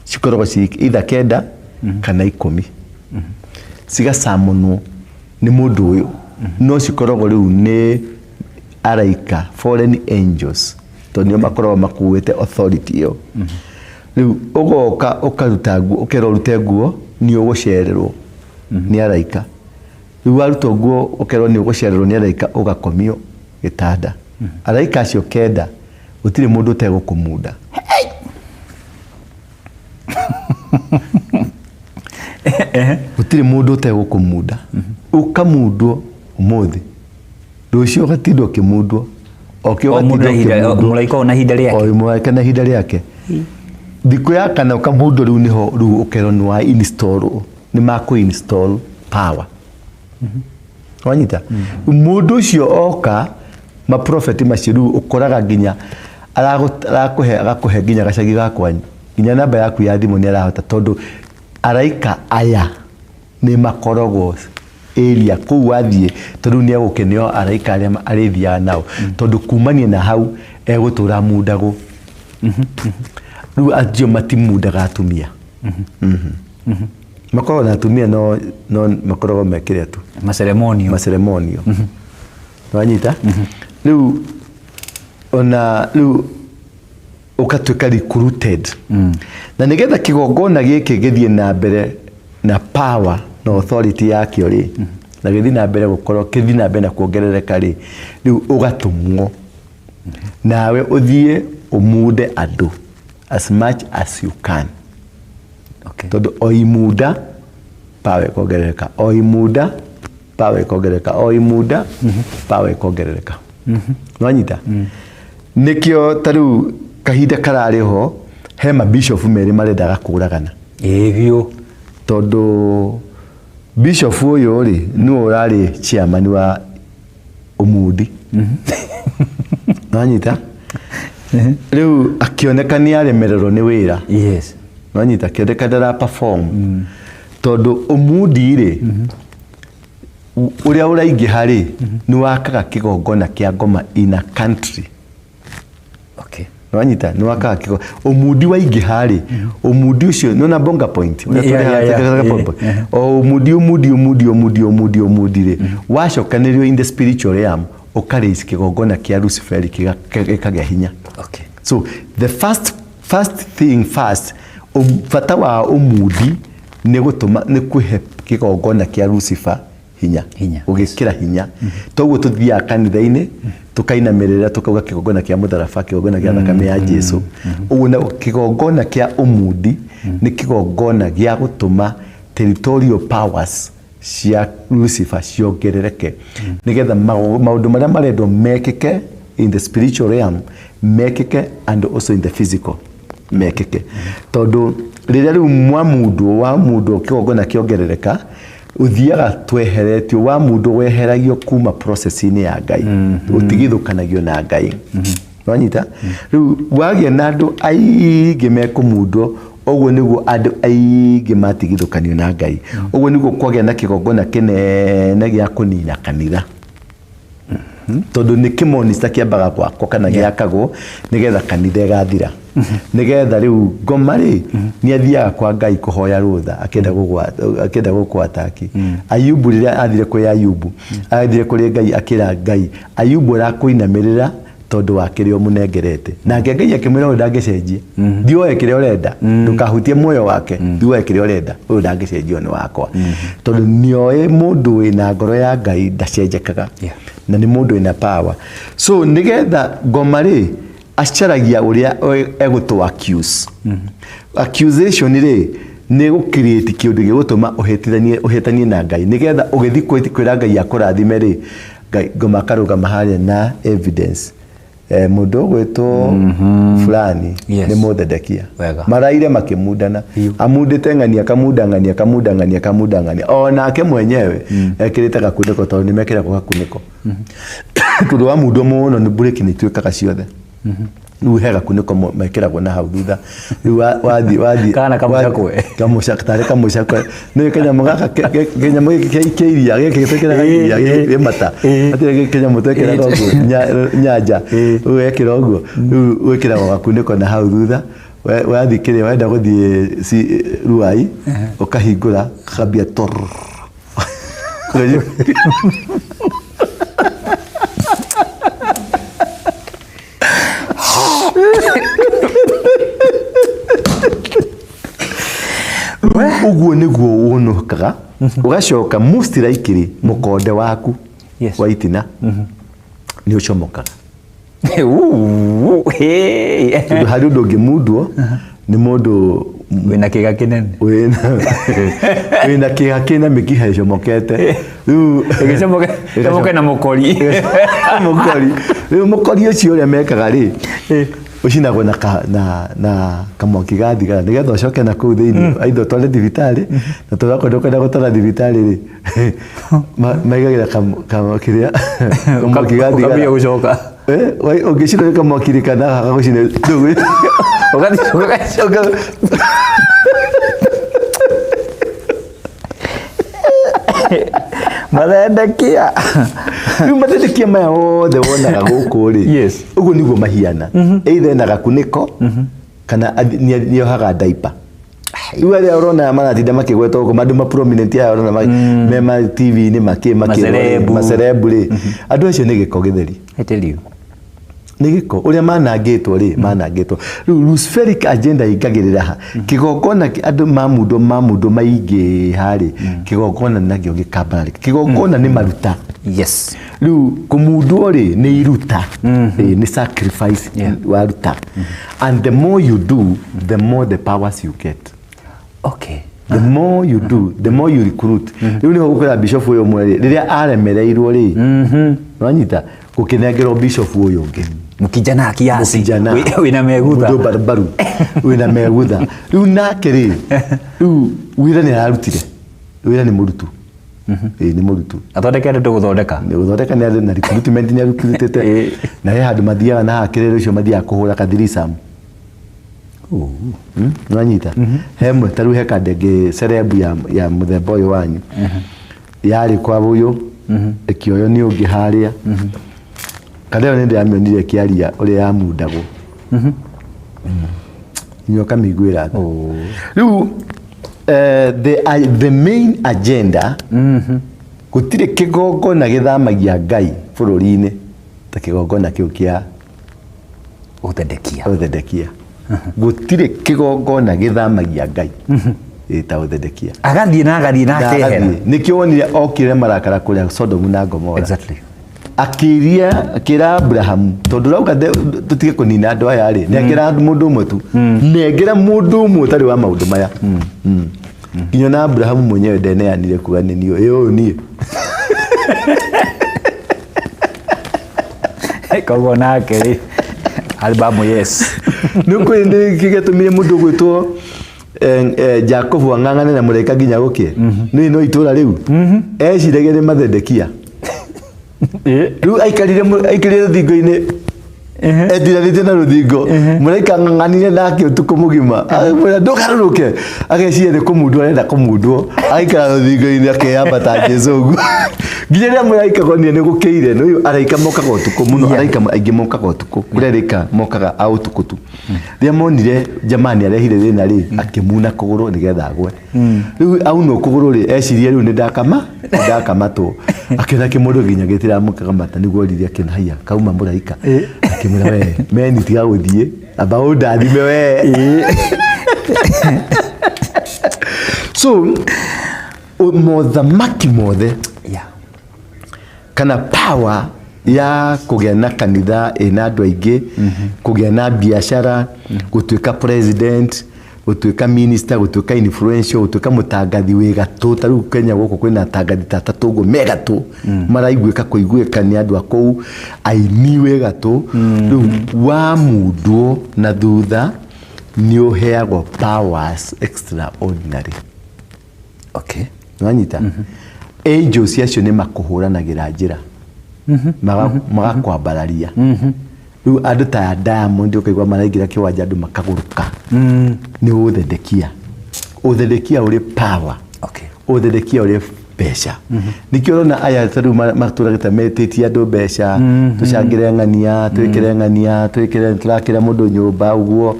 Cikoragwo ci either 9 kana 10. Cigacamonwo nĩ mũndũ ũyũ, no cikoragwo rĩu nĩ araika, foreign angels, tondũ nĩo makoragwo makuĩte authority ĩyo. Rĩu ũgoka ũkaruta nguo, ũkerwo ũrute nguo, nĩ ũgũcererwo nĩ araika. Rĩu warutwo nguo ũkerwo nĩ ũgũcererwo nĩ araika, ũgakomio gĩtanda. Araika acio 9 gũtirĩ mũndũ ũtegũkũmunda. Gũtirĩ mũndũ ũtegũkũmunda. Ũkamundwo ũmũthĩ, rũciũ ũgatinda ũkĩmundwo, ũgatinda ũkĩmundwo. Mũraika na ihinda rĩake. O mũraika na ihinda rĩake. Thikũ ya kana ũkamundwo, rĩu nĩho rĩu ũkerwo nĩ wa install, nĩ makũ install power. Wanyita? Mũndũ ũcio oka, maprofeti macio rĩu ũkoraga nginya arakũhe, agakũhe nginya gacagi ga kwanyu, nginya namba yaku ya thimũ nĩ arahota, tondũ araika aya nĩ makoragwo area kũu wathiĩ, tondũ nĩ egũkenio araika arĩa arĩthiaga nao, tondũ kumania na hau egũtũra mundagwo. Rĩu acio matimundaga atumia. Makoragwo na atumia no makoragwo mekĩre tu maceremonio. Maceremonio. Wanyita? Rĩu ona rĩu ũgatuĩka recruited. Na nĩgetha kĩgongona gĩkĩ gĩthiĩ na mbere na power na authority yakĩo rĩ, na gĩthiĩ na mbere gũkorwo kĩthiĩ na mbere na kuongerereka rĩ, rĩu ũgatũmwo nawe ũthiĩ ũmunde andũ as much as you can. Okay. Tondũ o imunda power ĩkongerereka, o imunda power ĩkongerereka, o imunda power ĩkongerereka. Nĩwanyita? Nĩkĩo ta rĩu kahinda kararĩ ho, he mabishop merĩ marendaga kũragana. Ĩĩ biũ. Tondũ Bishop ũyũ rĩ, nĩwe ũrarĩ chairman wa Umundi. Wanyita? Rĩu akĩoneka nĩ aremererwo nĩ wĩra. Yes. Wanyita? Akĩoneka ndara perform. Tondũ Umundi rĩ, ũrĩa ũraingĩha rĩ, nĩ wakaga kĩgongona kĩa ngoma in a country. Okay. Wanyita? Nĩ wakaga kĩgo ũmundi waingĩha rĩ, ũmundi ũcio nĩona bonga point ũrĩa tũrehaga bonga point. O ũmundi ũmundi ũmundi ũmundi ũmundi ũmundi rĩ, wacokanĩrĩrio in the spiritual realm, ũkaraise kĩgongona kĩa Luciferi, gĩkagĩa hinya. So the first thing first, bata wa ũmundi nĩ gũtũma, nĩ kũhe kĩgongona kĩa Lucifer hinya. Hinya. Gũgĩkĩra hinya. Toguo tũthiaga kanitha-inĩ, tũkainamĩrĩra, tũkauga kĩgongona kĩa mũtharaba, kĩgongona kĩa thakame ya Jesu. Ũguo na kĩgongona kĩa ũmundi nĩ kĩgongona gĩa gũtũma territorial powers cia Lucifer ciongerereke, nĩgetha maũndũ marĩa marendwo mekĩke in the spiritual realm mekĩke, and also in the physical mekĩke. Tondũ rĩrĩa rĩu mwamundwo, wamundwo, kĩgongona kĩongerereka, ũthiaga tweheretio, wa mũndũ weheragio kuma process-inĩ ya Ngai, ũtigithũkanagio na Ngai. Wanyita? Rĩu wagĩa na andũ aingĩ mekũmundwo, ũguo nĩguo andũ aingĩ matigithũkanio na Ngai. Ũguo nĩguo kwagĩa na kĩgongona kĩnene gĩa kũnina kanitha, tondũ nĩ kĩmonista kĩambaga gwakwo kana gĩakagwo nĩgetha kanitha ĩgathira, nĩgetha rĩu ngoma rĩ, nĩ athiaga kwa Ngai kũhoya rũtha, akĩenda gũkũ-ataki Ayubu. Rĩrĩa athire kwĩ Ayubu, athire kũrĩ Ngai, akĩra Ngai, "Ayubu arakũinamĩrĩra tondũ wa kĩrĩa ũmũnengerete." Nake Ngai akĩmwĩra, "Ũyũ ndangĩcenjia, thiĩ woe kĩrĩa ũrenda, ndũkahutie muoyo wake, thiĩ woe kĩrĩa ũrenda, ũyũ ndangĩcenjia, ũyũ nĩ wakwa." Tondũ nĩoĩ mũndũ wĩna ngoro ya Ngai ndacenjekaga na nĩ mũndũ wĩna power. So nĩgetha ngoma rĩ, acaragia ũrĩa egũtũ accuse. Accusation rĩ, nĩ gũ-create kĩũndũ gĩgũtũma ũhĩtithanie, ũhĩtanie na Ngai, nĩgetha ũgĩthiĩ kwĩra Ngai akũrathime rĩ, Ngai ngoma akarũgama harĩa na evidence, mũndũ ũgwĩtwo fulani nĩ mũthedekia. Maraire makĩmundana, amundĩte ng'ania, akamunda ng'ania, akamunda ng'ania, akamunda ng'ania, o nake mwenyewe ekĩrĩte gakunĩko, tondũ nĩ mekĩragwo gakunĩko, tondũ wa mundwo mũno nĩ breki nĩ ituĩkaga ciothe. Rĩu he gakunĩko mekĩragwo na hau thutha. Rĩu wathiĩ Kana kamũcakwe. Kamũcakwe, tarĩ kamũcakwe. Nĩ kanyamũ gaka, kanyamũ gĩkĩ kĩa iria gĩkĩ twĩkĩraga iria gĩ mata. Hatirĩ kanyamũ twĩkĩraga ũguo nyanja. Rĩu wekĩra ũguo, rĩu wĩkĩragwo gakunĩko na hau thutha. Wathiĩ kĩrĩa wenda gũthiĩ Ruai, ũkahingũra, gakambia tũrr. Ũguo nĩguo ũnũkaga, ũgacoka most likely mũkonde waku wa itina nĩ ũcomokaga. Ooh, hey. Tondũ harĩ ũndũ ũngĩmundwo nĩ mũndũ wĩna kĩga kĩnene, wĩna kĩga kĩna mĩkiha ĩcomokete rĩu. Ĩgĩcomoke comoke na mũkori. Mũkori. Rĩu mũkori ũcio, ũrĩa mekaga rĩ, ũcinagwo na kamwaki ga thigara, nĩgetha ũcoke na kũu thĩinĩ, aitha ũtware thibitarĩ, na tondũ akorwo ndũkwenda gũtwara thibitarĩ rĩ, maigagĩra kĩrĩa kamwaki ga thigara. Ũkambia gũcoka. Ũngĩcinwo nĩ kamwaki rĩ, kana gagũcina. Ũgathiĩ mathendekia. Rĩu mathendekia maya wothe wonaga gũkũ rĩ, ũguo nĩguo mahiana, either ena gakunĩko kana nĩohaga diaper. Rĩu arĩa ũrona maratinda makĩgwetwo gũkũ, andũ ma prominent aya ũrona me ma TV-inĩ makĩ Macelebu. Macelebu rĩ, andũ acio nĩ gĩko gĩtheri. I tell you. Nĩ gĩko ũrĩa manangĩtwo rĩ, manangĩtwo. Rĩu Luciferic agenda ĩingagĩrĩra ha kĩgongona, andũ mamundwo, mamundwo maingĩha rĩ, kĩgongona nakĩo gĩkambararĩka. Kĩgongona nĩ maruta. Rĩu kũmundwo rĩ, nĩ iruta. Nĩ sacrifice waruta, and the more you do, the more the powers you get. The more you do, the more you recruit. Rĩu nĩho gũkĩra bishop ũyũ ũmwe rĩ, rĩrĩa aremereirwo rĩ, wanyita, gũkĩnengerwo bishop ũyũ ũngĩ. Mkijana kiasi. Mũkijana. Wĩna megutha. Mũndũ barubaru wĩna megutha. Rĩu nake rĩ, rĩu wĩra nĩ ararutire, wĩra nĩ mũrutu. Ĩĩ, nĩ mũrutu. Athondeke andũ gũthondeka. Nĩ gũthondeka, nĩ arĩ na recruitment, nĩ arutĩte. Na he handũ mathiaga na hakĩrĩrĩ ũcio mathiaga kũhũra kathirisam. Nĩwanyita? He mwe ta rĩu he kandenge celeb ya mũthemba ũyũ wanyu yarĩ kwa ũyũ, ĩkĩoywo nĩ ũngĩ harĩa. Kanda ĩyo nĩ ndĩramĩonire ĩkĩaria ũrĩa yamundagwo nginya ũkamĩiguĩra tha. Rĩu the main agenda, gũtirĩ kĩgongona gĩthamagia Ngai bũrũri-inĩ ta kĩgongona kĩu kĩa Ũthendekia. Ũthendekia. Gũtirĩ kĩgongona gĩthamagia Ngai ta ũthendekia. Agathiĩ na agathiĩ na akehera. Nĩkĩo wonire okire marakara kũrĩa Sodomu na Gomora. Akĩria, akĩra Abrahamu, tondũ rauga tũtige kũnina andũ aya rĩ, nengera mũndũ ũmwe tu, nengera mũndũ ũmwe ũtarĩ wa maũndũ maya. Nginya na Abrahamu mwenyewe ndeneanire kuga nĩ niĩ ĩ ũyũ niĩ. Koguo nake rĩ, albamu yes. Nĩ kwĩ nĩ gĩatũmire mũndũ gwĩtwo Jakubu ang'ang'ane na mũraika nginya gũkĩe. Nĩ no itũra rĩu eciragia nĩ mathendekia. Rĩu aikarire rũthingo-inĩ etiranĩtie na rũthingo, mũraika ang'ang'anire nake ũtukũ mũgima, agĩmwĩra ndũgarũrũke, ageciria nĩ kũmundwo arenda kũmundwo, agaikara rũthingo-inĩ akeyamba ta Jesu ũguo nginya rĩrĩa mũraika konire nĩ gũkĩire. Nĩ ũyũ araika mokaga ũtukũ mũno, araika aingĩ mokaga ũtukũ, kũrĩa araika mokaga a ũtukũ tu. Rĩrĩa monire jamani arehire thĩna rĩ, akĩmuna kũgũrũ nĩgetha agwe. Rĩu aunwo kũgũrũ rĩ, eciria rĩu nĩ ndakama nĩ ndakamatwo, akĩona kĩmũndũ nginya gĩtiramũkamata, nĩguo oririe, akĩona haiya kauma mũraika, akĩmwĩra, we meni tiga gũthiĩ, amba ũndathime we. So mothamaki mothe kana power ya kũgĩa na kanitha ĩna andũ aingĩ, kũgĩa na biacara, gũtuĩka president, gũtuĩka minister, gũtuĩka influential, gũtuĩka mũtangathi wĩ gatũ. Ta rĩu Kenya gũkũ kwĩna atangathi ta atatũ ũguo me gatũ, maraiguĩka kũiguĩka nĩ andũ a kũu, aini wĩ gatũ. Rĩu wamundwo na thutha nĩ ũheagwo powers extraordinary. Nĩwanyita? Angels acio nĩ makũhũranagĩra njĩra, magakwambararia. Rĩu andũ ta Diamond ũkaigua maraingĩra kĩwanja andũ makagũrũka, nĩ ũthendekia. Ũthendekia ũrĩ power. Ũthendekia ũrĩ mbeca. Nĩkĩo ũrona aya ta rĩu matũragĩte metĩtie andũ mbeca, tũcangĩre ng'ania, twĩkĩre ng'ania, twĩkĩre, tũrakĩra mũndũ nyũmba ũguo.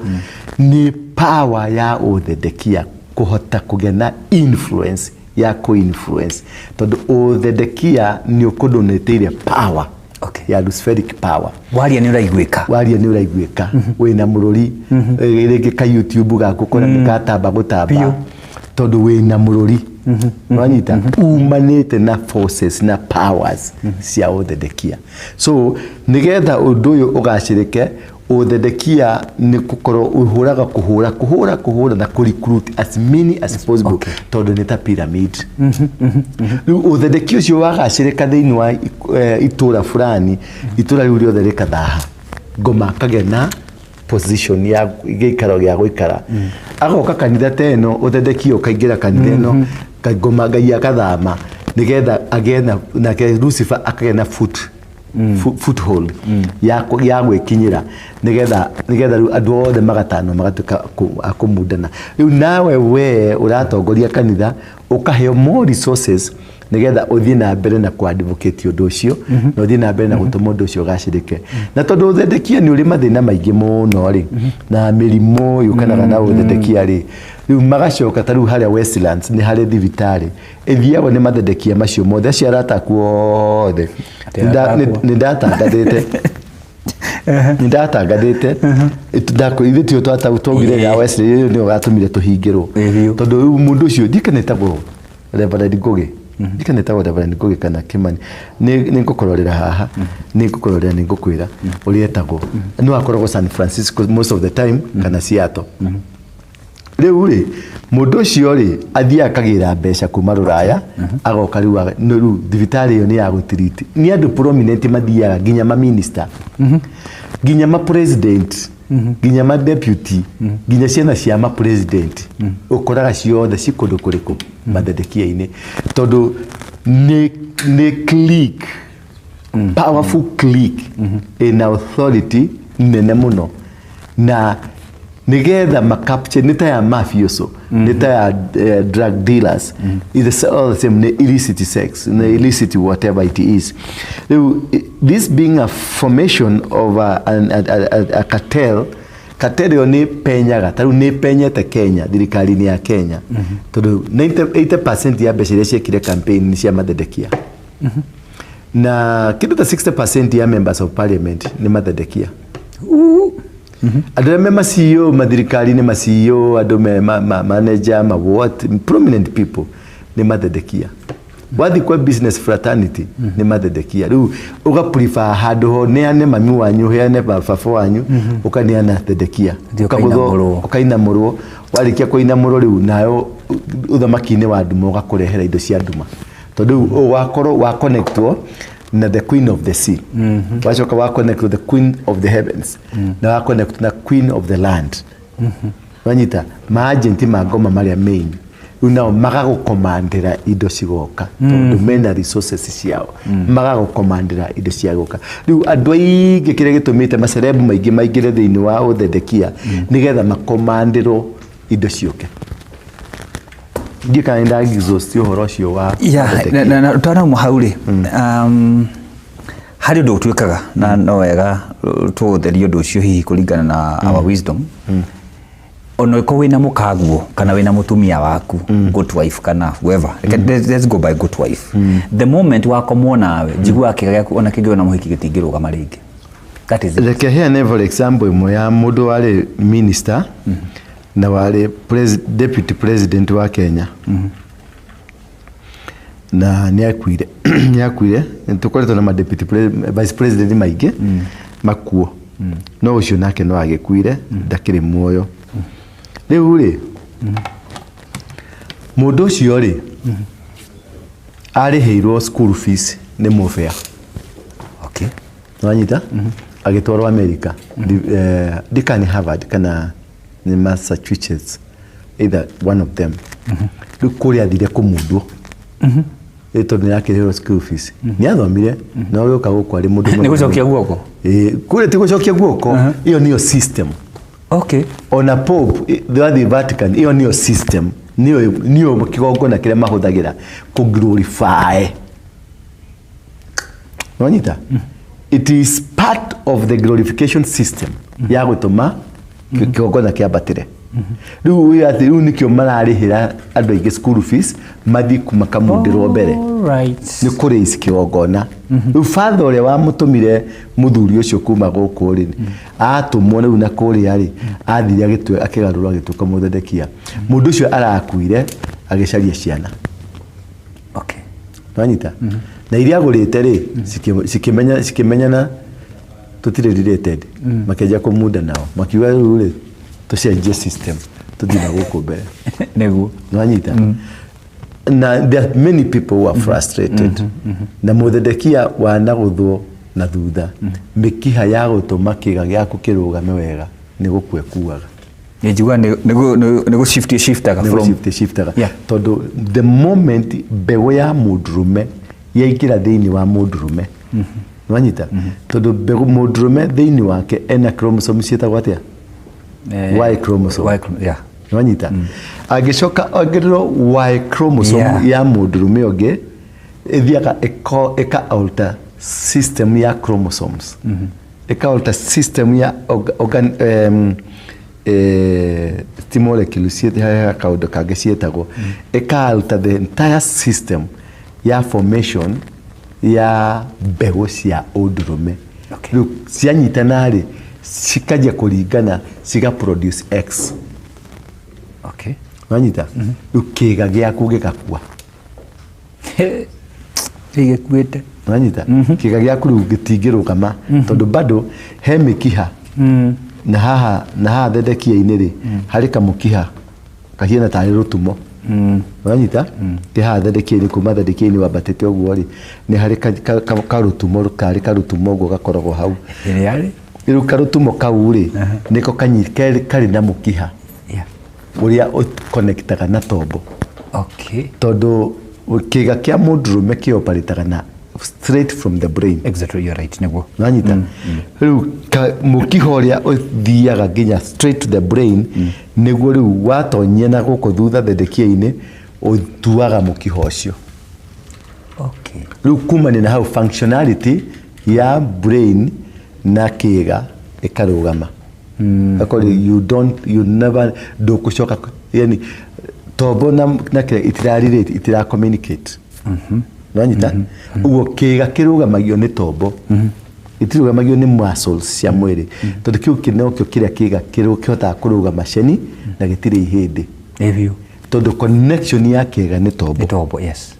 Nĩ power ya ũthendekia, kũhota kũgĩa na influence ya kũ-influence, tondũ ũthendekia nĩ ũkũndonĩtĩire power ya luciferic power. Waria nĩ ũraiguĩka. Waria nĩ ũraiguĩka, wĩna mũrũri. Rĩngĩ ka YouTube gaku kũrĩa nĩ katamba gũtamba tondũ wĩna mũrũri. Wanyita? Umanĩte na forces na powers cia ũthendekia. So nĩgetha ũndũ ũyũ ũgacĩrĩke, ũthendekia nĩ gũkorwo ũhũraga kũhũra kũhũra kũhũra na kũ recruit as many as possible, tondũ nĩ ta pyramid. Rĩu ũthendekia ũcio wagacĩrĩka thĩinĩ wa itũra fulani, itũra rĩu rĩothe rĩkathaha ngoma, akagĩa na position ya gĩikaro gĩa gũikara, agoka kanitha ta ĩno, ũthendekia ũkaingĩra kanitha ĩno, ngoma Ngai akathama nĩgetha agĩe na nake Lucifer akagĩa na foothold ya gwĩkinyĩra, nĩgetha rĩu andũ othe magatano magatuĩka a kũmundana. Rĩu nawe we ũratongoria kanitha ũkaheo more resources nĩgetha ũthiĩ na mbere na kũ advocate ũndũ ũcio, na ũthiĩ na mbere na gũtũma ũndũ ũcio ũgacĩrĩke. Na tondũ ũthendekia nĩ ũrĩ mathĩna maingĩ mũno rĩ, na mĩrimũ yũkanaga na ũthendekia rĩ, rĩu magacoka ta rĩu harĩa Westlands nĩ harĩ thibitarĩ ĩthiagwo nĩ mathendekia macio mothe, acio arata aku othe. Atĩ arata akwa. Nĩ ndatangathĩte ithuĩ tio twaugire ya Wesley ĩyo nĩyo gatũmire tũhingĩrwo. Ĩ, biũ. Tondũ rĩu mũndũ ũcio ndikana etagwo Reverend Ngugi, ndikana etagwo Reverend Ngugi kana Kimani, nĩ ngũkũrorera haha, nĩ ngũkũrorera, nĩ ngũkwĩra ũrĩa etagwo. No akoragwo San Francisco most of the time kana Seattle. Rĩu rĩ, mũndũ ũcio rĩ, athiaga akagĩra mbeca kuma rũraya, agoka rĩu rĩu thibitarĩ ĩyo nĩ ya gũtiriti nĩ andũ prominent mathiaga, nginya ma minister, nginya ma president. Nginya ma deputy, nginya ciana cia ma president, ũkoraga ciothe ci kũndũ kũrĩkũ? Mathedekia-inĩ, tondũ nĩ clique, powerful clique ĩna authority nene mũno, na nigetha macapture nĩ ta ya mafioso, nĩ ta ya drug dealers. It's all the same, nĩ illicit sex, nĩ illicit whatever it is. Rĩu this being a formation of a cartel, cartel ĩyo nĩ penyaga, ta rĩu nĩ penyete Kenya, thirikari-inĩ ya Kenya, tondũ 90 80% ya mbeca iria ciekire campaign nĩ cia mathedekia, na kĩndũ ta 60% ya members of parliament nĩ mathedekia. Andũ arĩa me ma CEO mathirikari-inĩ, ma CEO, andũ me manager, ma what, prominent people nĩ mathedekia. Wathiĩ kwa business fraternity, nĩ mathedekia. Rĩu ũga prefer handũ ho neane mami wanyu, heane baba wanyu, ũkaneana thedekia. Thiĩ ũkainamũrwo. Ũkainamũrwo. Warĩkia kũinamũrwo, rĩu nayo ũthamaki-inĩ wa nduma ũgakũrehera indo cia nduma, tondũ rĩu wakorwo wa connectwo na the queen of the sea, wacoka wa connect with the queen of the heavens, na wa connect na queen of the land. Wanyita maagenti ma ngoma marĩa main, rĩu nao magagũkomandĩra indo cigoka, tondũ mena resources ciao, magagũkomandĩra indo cia gũka. Rĩu andũ aingĩ, kĩrĩa gĩtũmĩte macerebu maingĩ maingĩre thĩinĩ wa ũthendekia, nĩgetha makomandĩrwo indo ciũke. Ndiĩ kana nĩ nda-exhaust ũhoro ũcio wa ũthendekia. Na twanauma hau rĩ, harĩ ũndũ ũtuĩkaga na no wega tũũtherie ũndũ ũcio, hihi kũringana na our wisdom. Ona ĩkorwo wĩna mũkaguo kana wĩna mũtumia waku, good wife kana whoever. Let's go by good wife. The moment wakomwo nawe, njiguaga kĩga gĩaku ona kĩngĩona mũhiki gĩtingĩrũgama rĩngĩ. That is it. Reke heane for example ĩmwe ya mũndũ warĩ minister na warĩ deputy president wa Kenya, na nĩ akuire. Nĩ tũkoretwo na ma deputy vice president maingĩ makuo, no ũcio nake no agĩkuire, ndakĩrĩ muoyo rĩu rĩ. Mũndũ ũcio rĩ, arĩhĩirwo school fees nĩ mũbea. Wanyita, agĩtwarwo America. Ndika nĩ Harvard kana nĩ Massachusetts, either one of them. Rĩu kũrĩa athire kũmundwo, ĩ tondũ nĩ akĩrĩhĩrwo school fees, nĩ athomire na ũgĩũka gũkũ arĩ mũndũ. Nĩ gũcokia guoko. Ĩ, kũrĩa ti gũcokia guoko, ĩyo nĩyo system. Ona Pope, wathiĩ Vatican, ĩyo nĩyo system, nĩyo kĩgongona kĩrĩa mahũthagĩra kũ glorify. Wanyita, it is part of the glorification system ya gũtũma kĩgongona kĩambatĩre. Rĩu ũyũ atĩ rĩu nĩkĩo mararĩhĩra andũ aingĩ school fees mathiĩ makamundĩrwo mbere. Nĩ kũraise kĩgongona. Rĩu father ũrĩa wamũtũmire mũthuri ũcio kuma gũkũ rĩ, atũmwo rĩu na kũrĩa rĩ, athire akĩgarũrwo agĩtuĩka mũthendekia. Mũndũ ũcio arakuire agĩcaria ciana. Wanyita, na iria agũrĩte rĩ, cikĩmenyana tũtirĩ related, makĩanjia kũmunda nao, makiuga rĩu rĩ, tũcenjie system, tũthiĩ na gũkũ mbere. Nwanyita, na there are many people who are frustrated na mũthendekia wanagũthwo na thutha. Mĩkiha ya gũtũma kĩga gĩaku kĩrũgame wega nĩ gũkua kuaga. Njigua nĩ gũ shift shiftaga nĩ from gũshift shiftaga, tondũ the moment mbegũ ya mũndũrũme yaingĩra thĩinĩ wa mũndũrũme, nwanyita, tondũ mbegũ mũndũrũme thĩinĩ wake ena chromosome ciĩtagwo atĩa? Y chromosome. Y yeah. Nwanyita, angĩcoka ongererwo Y chromosome ya mũndũrũme ũngĩ, ĩthiaga ĩka alter system ya chromosomes, ĩka alter system ya organ, ti molecule, he kaũndũ kangĩ ciĩtagwo, ĩka alter the entire system ya formation ya mbegũ cia ũndũrũme. Rĩu cianyitana rĩ, cikanjia kũringana, ciga produce X. Wanyita, rĩu kĩga gĩaku gĩgakua. Gĩkuĩte. Wanyita, kĩga gĩaku rĩu gĩtingĩrũgama, tondũ bado he mĩkiha na haha na haha thendekia-inĩ rĩ, harĩ kamũkiha kahiana tarĩ rũtumo. Wanyita, kĩ haha thendekia-inĩ, kuma thendekia-inĩ wambatĩte ũguo rĩ, nĩ harĩ karũtumo, karĩ karũtumo ũguo gakoragwo hau. Ĩrĩa rĩ. Rĩu karũtumo kau rĩ, nĩko karĩ na mũkiha ũrĩa ũconnectaga na tombo. Tondũ kĩga kĩa mũndũrũme kĩoparĩtaga na straight from the brain. Exactly, you're right, nĩguo. Nanyita rĩu mũkiha ũrĩa ũthiaga nginya straight to the brain, nĩguo rĩu watonyia na gũkũ thutha thendekia-inĩ, ũtuaga mũkiha ũcio. Rĩu kumania na hau functionality ya brain na kĩga ĩkarũgama. Akorwo you don't, you never, ndũkũcoka, yani tombo na kĩrĩa itirarelate, itira communicate. Nĩwanyita? Ũguo kĩga kĩrũgamagio nĩ tombo, itirũgamagio nĩ muscles cia mwĩrĩ, tondũ kĩu nokĩo kĩrĩa kĩga kĩhotaga kũrũgama ceni na gĩtirĩ ihĩndĩ. Ĩ biũ. Tondũ connection ya kĩga nĩ tombo. Nĩ tombo, yes.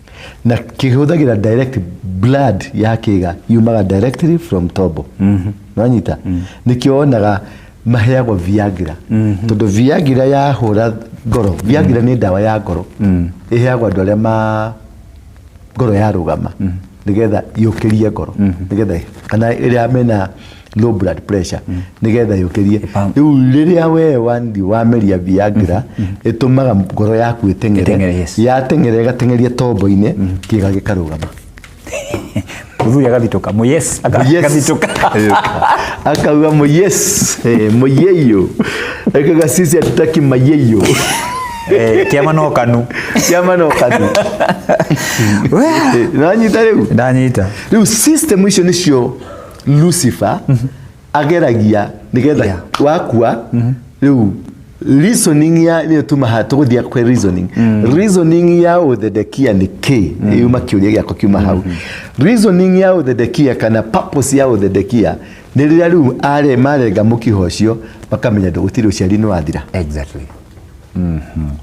Na kĩhũthagĩra direct blood ya kĩga yumaga directly from tombo. Nĩwanyita? Nĩkĩo wonaga maheagwo Viagra. Tondũ Viagra yahũra ngoro, Viagra nĩ ndawa ya ngoro. Ĩheagwo andũ arĩa ma ngoro yarũgama, nĩgetha yũkĩrie ngoro, nĩgetha kana ĩrĩa mena low blood pressure, nĩgetha yũkĩrie. Rĩu rĩrĩa we wandi wameria Viagra, ĩtũmaga ngoro yaku ĩteng'ere. Ĩteng'ere, yes. Yateng'era ĩgateng'eria tombo-inĩ, kĩga gĩkarũgama. Mũthuri agathitũka, mũ yes, Yes. agathitũka. Akauga mũ yes, mũyeiyo. Akauga sisi hatutaki mayeiyo. Kĩama no kanu. Kĩama no kanu. Nanyita rĩu? Ndanyita. Rĩu system icio nĩcio Lucifer ageragia nĩgetha wakua. Rĩu reasoning ya nĩyo tuma haha tũgũthiĩ kwĩ reasoning. Reasoning ya ũthedekia nĩ kĩ? Yuma kĩũria gĩakwa kiuma hau. Reasoning ya ũthedekia kana purpose ya ũthedekia nĩ rĩrĩa rĩu are marenga mũkiha ũcio, makamenya ndũgũtirĩ ũciari nĩ wathira.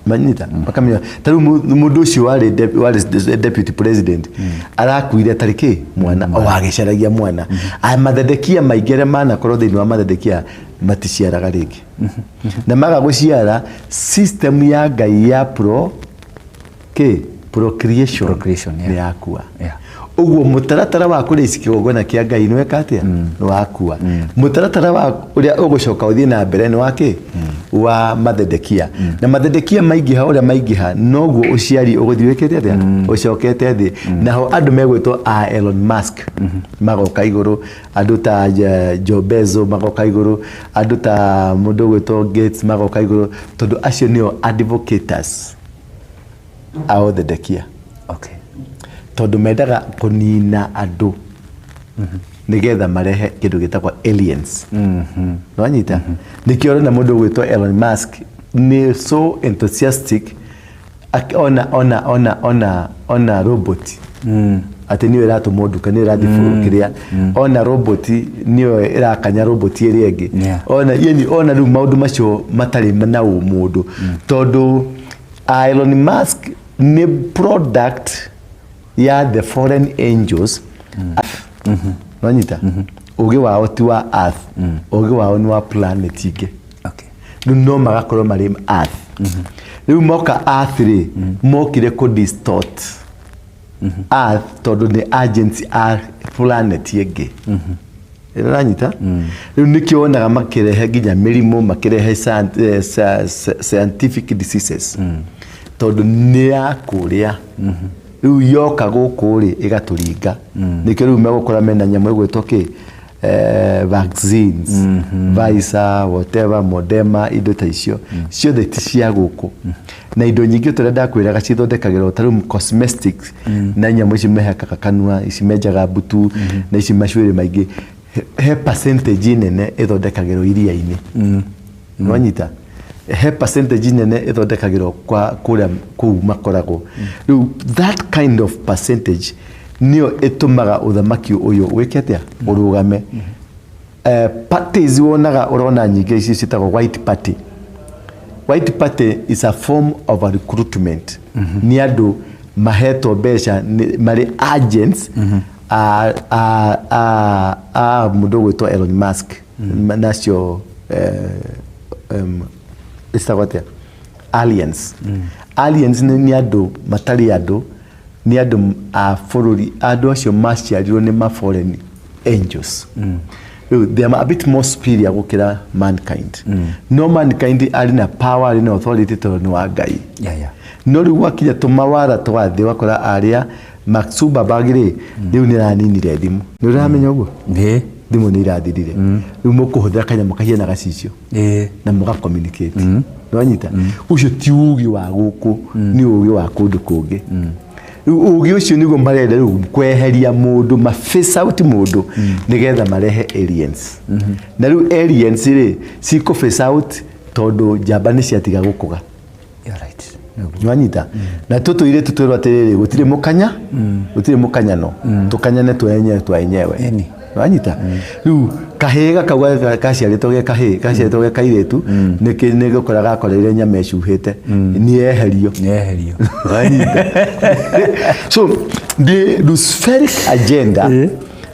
Manyita, makamenya ta rĩu mũndũ ũcio warĩ deputy president arakuire tarĩ kĩ mwana, o agĩcaragia mwana. Aya mathedekia maingĩ arĩa manakorwo thĩinĩ wa mathedekia maticiaraga rĩngĩ. Na maga gũciara, system ya Ngai ya pro kĩ procreation Procreation, yeah. nĩ yakua. Ũguo mũtaratara wa kũrĩa kĩgongona kĩa Ngai nĩ weka atĩa? Nĩ wakua. Mũtaratara wa ũrĩa ũgũcoka ũthiĩ na mbere nĩ wa kĩ? Wa mathedekia. Na mathedekia maingĩha ũrĩa maingĩha, noguo ũciari ũgũthiĩ wĩkĩte atĩa? Ũcokete thĩ. Naho andũ megwĩtwo a Elon Musk magoka igũrũ, andũ ta Joe Bezos magoka igũrũ, andũ ta mũndũ ũgwĩtwo Gates magoka igũrũ, tondũ acio nĩo advocators a ũthedekia. Tondũ mendaga kũnina andũ nĩgetha marehe kĩndũ gĩtagwo aliens. Nĩwanyita? Nĩkĩo ũrona mũndũ ũgwĩtwo Elon Musk nĩ so enthusiastic, ona robot. Atĩ nĩyo ĩratũmwo nduka, nĩyo ĩrathiĩ kĩrĩa. Ona robot nĩyo ĩrakanya robot ĩrĩa ĩngĩ. Ona, yani, ona rĩu maũndũ macio matarĩ na ũmũndũ. Tondũ Elon Musk nĩ product ya the fallen angels. Nĩwanyita? Ũgĩ wao ti wa earth. Ũgĩ wao nĩ wa planet ingĩ. Rĩu no magakorwo marĩ earth. Rĩu moka earth rĩ, mokire kũ distort earth tondũ nĩ agents a planet ĩngĩ. Ũranyita? Rĩu nĩkĩo wonaga makĩrehe nginya mĩrimũ, makĩrehe scientific diseases. Tondũ nĩ ya kũrĩa. Rĩu yoka gũkũ rĩ, ĩgatũringa. Nĩkĩo rĩu megũkora mena nyamũ ĩgwĩtwo kĩ? Vaccines, Pfizer, whatever, Moderna, indo ta icio. Ciothe ti cia gũkũ. Na indo nyingĩ tũrĩa ndakwĩraga cithondekagĩrwo ta rĩu cosmetics, na nyamũ ici mehakaga kanua, ici menjaga mbutu, na ici macuĩrĩ maingĩ. He percentage nene ĩthondekagĩrwo iria-inĩ. Nĩwanyita? He percentage nene ĩthondekagĩrwo kwa kũrĩa kũu makoragwo. Rĩu that kind of percentage nĩyo ĩtũmaga ũthamaki ũyũ wĩke atĩa? Ũrũgame. Parties wonaga ũrona nyingĩ ici ciĩtagwo white party. White party is a form of a recruitment. Nĩ andũ mahetwo mbeca marĩ agents a mũndũ ũgwĩtwo Elon Musk. Nacio, ĩtagwo atĩa? Aliens. Aliens nĩ andũ matarĩ andũ, nĩ andũ a bũrũri, andũ acio maciarirwo nĩ ma foreign angels. Rĩu they are a bit more superior gũkĩra mankind. No mankind arĩ na power, arĩ na authority tondũ nĩ wa Ngai. No rĩu gwakinya tũmawara twa thĩ wakora arĩa Mark Zuckerberg rĩ, rĩu nĩ araninire thimũ. Nĩ ũramenya ũguo? Thimũ nĩ irathirire. Rĩu mũkũhũthĩra kanyamũ kahiana gacicio na mũga communicate. Nĩwanyita? Ũcio ti ũgĩ wa gũkũ, nĩ ũgĩ wa kũndũ kũngĩ. Rĩu ũgĩ ũcio nĩguo marenda rĩu kweheria mũndũ, ma face out mũndũ nĩgetha marehe aliens. Na rĩu aliens rĩ, cikũ face out tondũ njamba nĩ ciatiga gũkũga. Nĩwanyita? Na tũtũire tũtwĩrwo atĩrĩrĩ, gũtirĩ mũkanya, gũtirĩ mũkanyano, tũkanyane twenyewe twa enyewe. Nĩwanyita? Rĩu kahĩĩ gaka gaciarĩtwo ge kahĩĩ, gaciarĩtwo ge kairĩtu, nĩ gũkora gakoreire nyama ĩcuhĩte, nĩ eherio. Nĩwanyita? So the Luciferic agenda,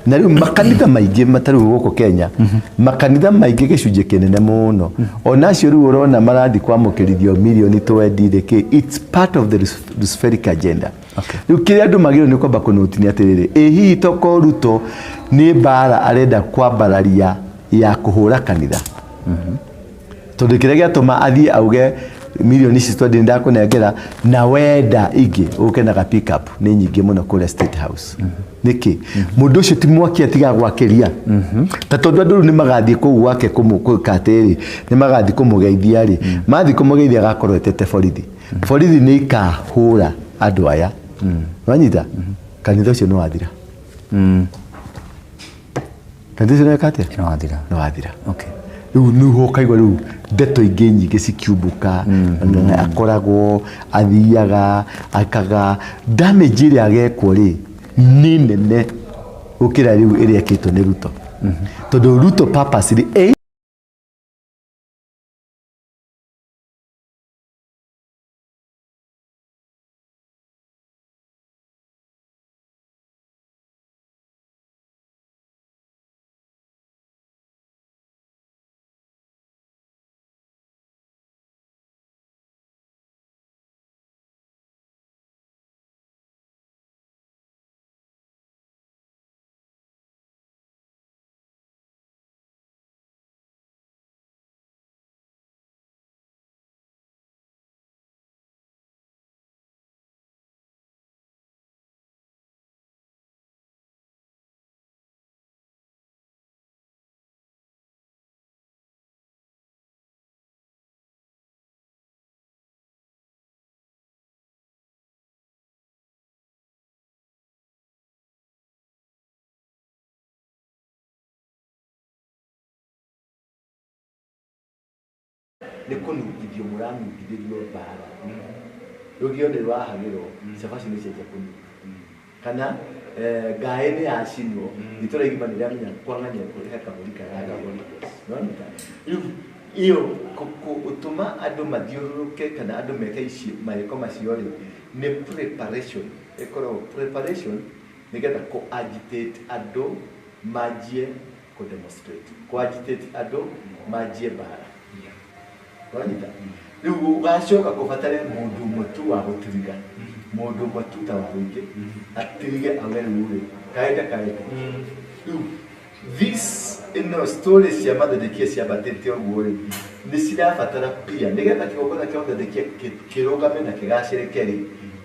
na rĩu makanitha maingĩ matarĩ gũkũ Kenya, makanitha maingĩ gĩcunjĩ kĩnene mũno, ona acio rĩu ũrona marathiĩ kwamũkĩrithio mirioni 20 rĩ, it's part of the Luciferic agenda. Rĩu kĩrĩa andũ magĩrĩirwo nĩ kwamba kũnũti nĩ atĩrĩrĩ, ĩ hihi toko Ruto nĩ mbara arenda kwambararia ya kũhũra kanitha? Tondũ kĩrĩa gĩatũma athiĩ auge mirioni ici 20 ndakũnengera na wenda ingĩ ũke na ga pick up nĩ nyingĩ mũno kũrĩa State House. Nĩkĩ? Mũndũ ũcio ti mwaki atigaga gwakĩria. Ta tondũ andũ rĩu nĩ magathiĩ kũu gwake kũmũka atĩrĩ, nĩ magathiĩ kũmũgeithia rĩ, mathiĩ kũmũgeithia agakorwo etete borithi. Borithi nĩ ikahũra andũ aya. Wanyita? Kanitha ũcio nĩ wathira. Kanitha ũcio nĩ weka atĩa? Nĩ wathira. Nĩ wathira. Rĩu nĩho ũkaigua rĩu ndeto ingĩ nyingĩ cikiumbũka, akoragwo athiaga akaga damage ĩrĩa agekwo rĩ nĩ nene gũkĩra rĩu ĩrĩa ĩkĩtwo nĩ Ruto. Tondũ Ruto purposely nĩ kũnungithio mũranungithĩrio mbara. Rũgio nĩ rwahagĩrwo, cabaci nĩ cianjia kũnunga. Kana ngaĩ nĩ yacinwo, itũra igima nĩ rĩamenya kwang'ania he kabũri kararĩo. Nĩwanyita? Rĩu ĩyo gũtũma andũ mathiũrũrũke kana andũ meke icio mawĩko macio rĩ, nĩ preparation. Ĩkoragwo preparation nĩgetha kũ agitate andũ manjie kũ demonstrate, kũ agitate andũ manjie mbara. Wanyita? Rĩu ũgacoka kũbatare mũndũ ũmwe tu wa gũtiriga, mũndũ ũmwe tu ta wa rũingĩ atirige auge rĩu rĩ kaende kaende. Rĩu this ĩno story cia mathedekia ciambatĩte ũguo rĩ, nĩ cirabatara pia nĩgetha kĩgongona kĩa mathedekia kĩrũgame na kĩgacĩrĩke rĩ,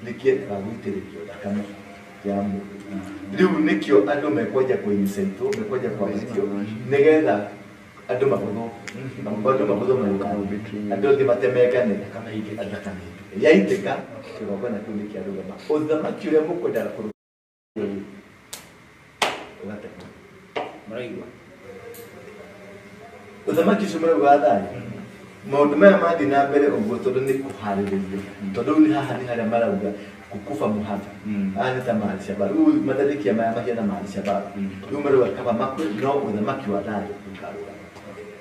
nĩ kĩendaga gũitĩrĩrio thakame ya mũndũ. Rĩu nĩkĩo andũ mekwanja kũinsaitwo, mekwanja kwambatio nĩgetha andũ magũthwo, andũ magũthwo marũgame, andũ angĩ matemengane, thakame ĩitĩke. Yaitĩka kĩgongona kĩu nĩ kĩarũgama. Ũthamaki ũrĩa mũkwendaga kũrũgamia ũgatemwo. Mũraigua? Ũthamaki ũcio mũrauga wa thayũ, maũndũ maya mathiĩ na mbere ũguo tondũ nĩ kũharĩrĩrio, tondũ rĩu nĩ haha nĩ harĩa marauga kukufa muhanga. Aya nĩ ta ma Al-Shabaab. Rĩu mathedekia maya mahiana ma Al-Shabaab. Rĩu marauga kaba makue no ũthamaki wa thayũ ũkarũgama.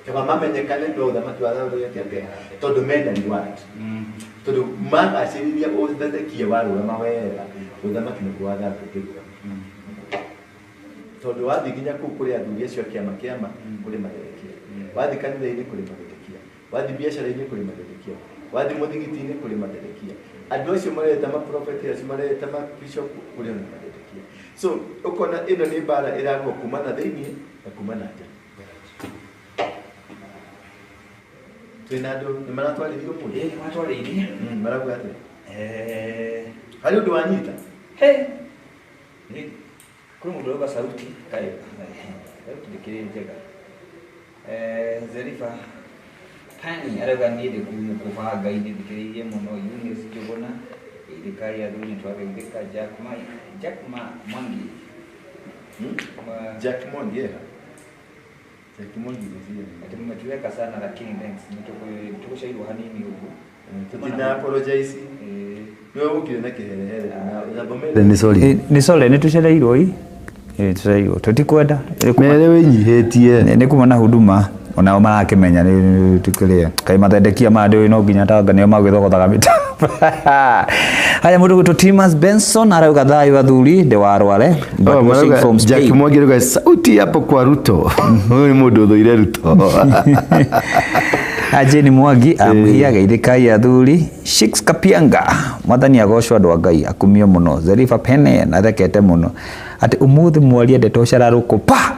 Kaba mamenyekane no ũthamaki wa thayũ ũgeke atĩa? Tondũ mena reward. Tondũ magacĩrithia ũthedekia warũgama wega, ũthamaki nĩguo wa thayũ ũngĩrũgama. Tondũ wathiĩ nginya kũu kũrĩ athuri acio a kĩama kĩama kũrĩ mathedekia. Wathiĩ kanitha-inĩ kũrĩ mathedekia. Wathiĩ biacara-inĩ kũrĩ mathedekia. Wathiĩ mũthigiti-inĩ kũrĩ mathedekia. Andũ acio mareta maprofeti, acio mareta mabishop kũrĩ ona mathedekia. So ũkona ĩno nĩ mbara ĩrarũo kuma na thĩiniĩ na kuma na nja. Twĩna andũ nĩ maratwarĩrio mũndũ. Ĩĩ, nĩ matwarĩirie. Marauga atĩa? Eh, Harĩ ũndũ wanyita? He. Nĩ kwĩ mũndũ ũrauga sauti kaĩ sauti ndĩkĩrĩ njega. Eh, Zerifa Pani arauga niĩ ndĩ kũbanga-inĩ thikĩrĩirie mũno Eunice Njũgũna thirikari ya thuri twageithĩka Jack Ma Jack Ma Mwangi. Jack Mwangi eha. Jack Mwangi nĩ Ati mmetuweka sana lakini thanks nĩtũgũcairwo hanini ũguo. Tũtina apologize. Eh, Nĩwe ũkire na kĩherehere na thomere. Nĩ sorry. Nĩ sorry nĩ tũcereirwo ĩ. Ĩ tũcereirwo tũtikwenda. Mere wĩnyihĩtie. Nĩ kuma na huduma onao marakĩmenya nĩ tũkĩrĩa kaĩ mathendekia maya ndĩũĩ no nginya tanga nĩo magĩthogothaga mĩtambo. Haya, mũndũ gwĩtwo Timas Benson arauga thayũ athuri ndĩ warware but Oh, watching marauga from Jack Spain. Mwangi arauga sauti hapo kwa Ruto. Huyu ni mũndũ ũthũire Ruto. Jane Mwangi amũhia geithĩkai athuri. Shix Kapianga mwathani agocwo andũ a Ngai akumio mũno. Zerifa Pene nathekete mũno atĩ ũmũthĩ mwaria ndeto cararũkũ pa.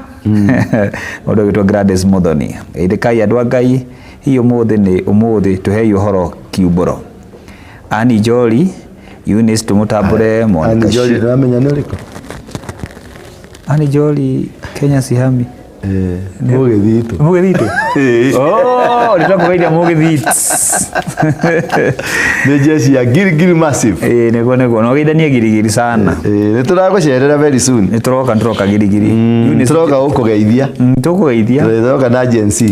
Mũndũ ũgwĩtwo Gladys Muthoni geithĩkai andũ a Ngai hihi ũmũthĩ nĩ ũmũthĩ tũhei ũhoro kiumbũro. Ani Njori Eunice tũmũtambũre Monica Anne Njori Shi- ndĩramenya nĩ ũrĩkũ? Ani Njori Kenya Sihami. Eh, Mũgĩthitũ. Mũgĩthitũ. Ĩĩ. Oh, nĩtwakũgeithia mũgĩthitũ. Nĩ jeshi ya Gilgil Massive. Ĩĩ nĩguo nĩguo no geithanie girigiri sana. Ĩĩ, nĩ tũragũcerera very soon. Nĩ tũroka nĩ tũroka girigiri. Eunice- Tũroka gũkũgeithia. Tũkũgeithia. Tũroka na Gen Z.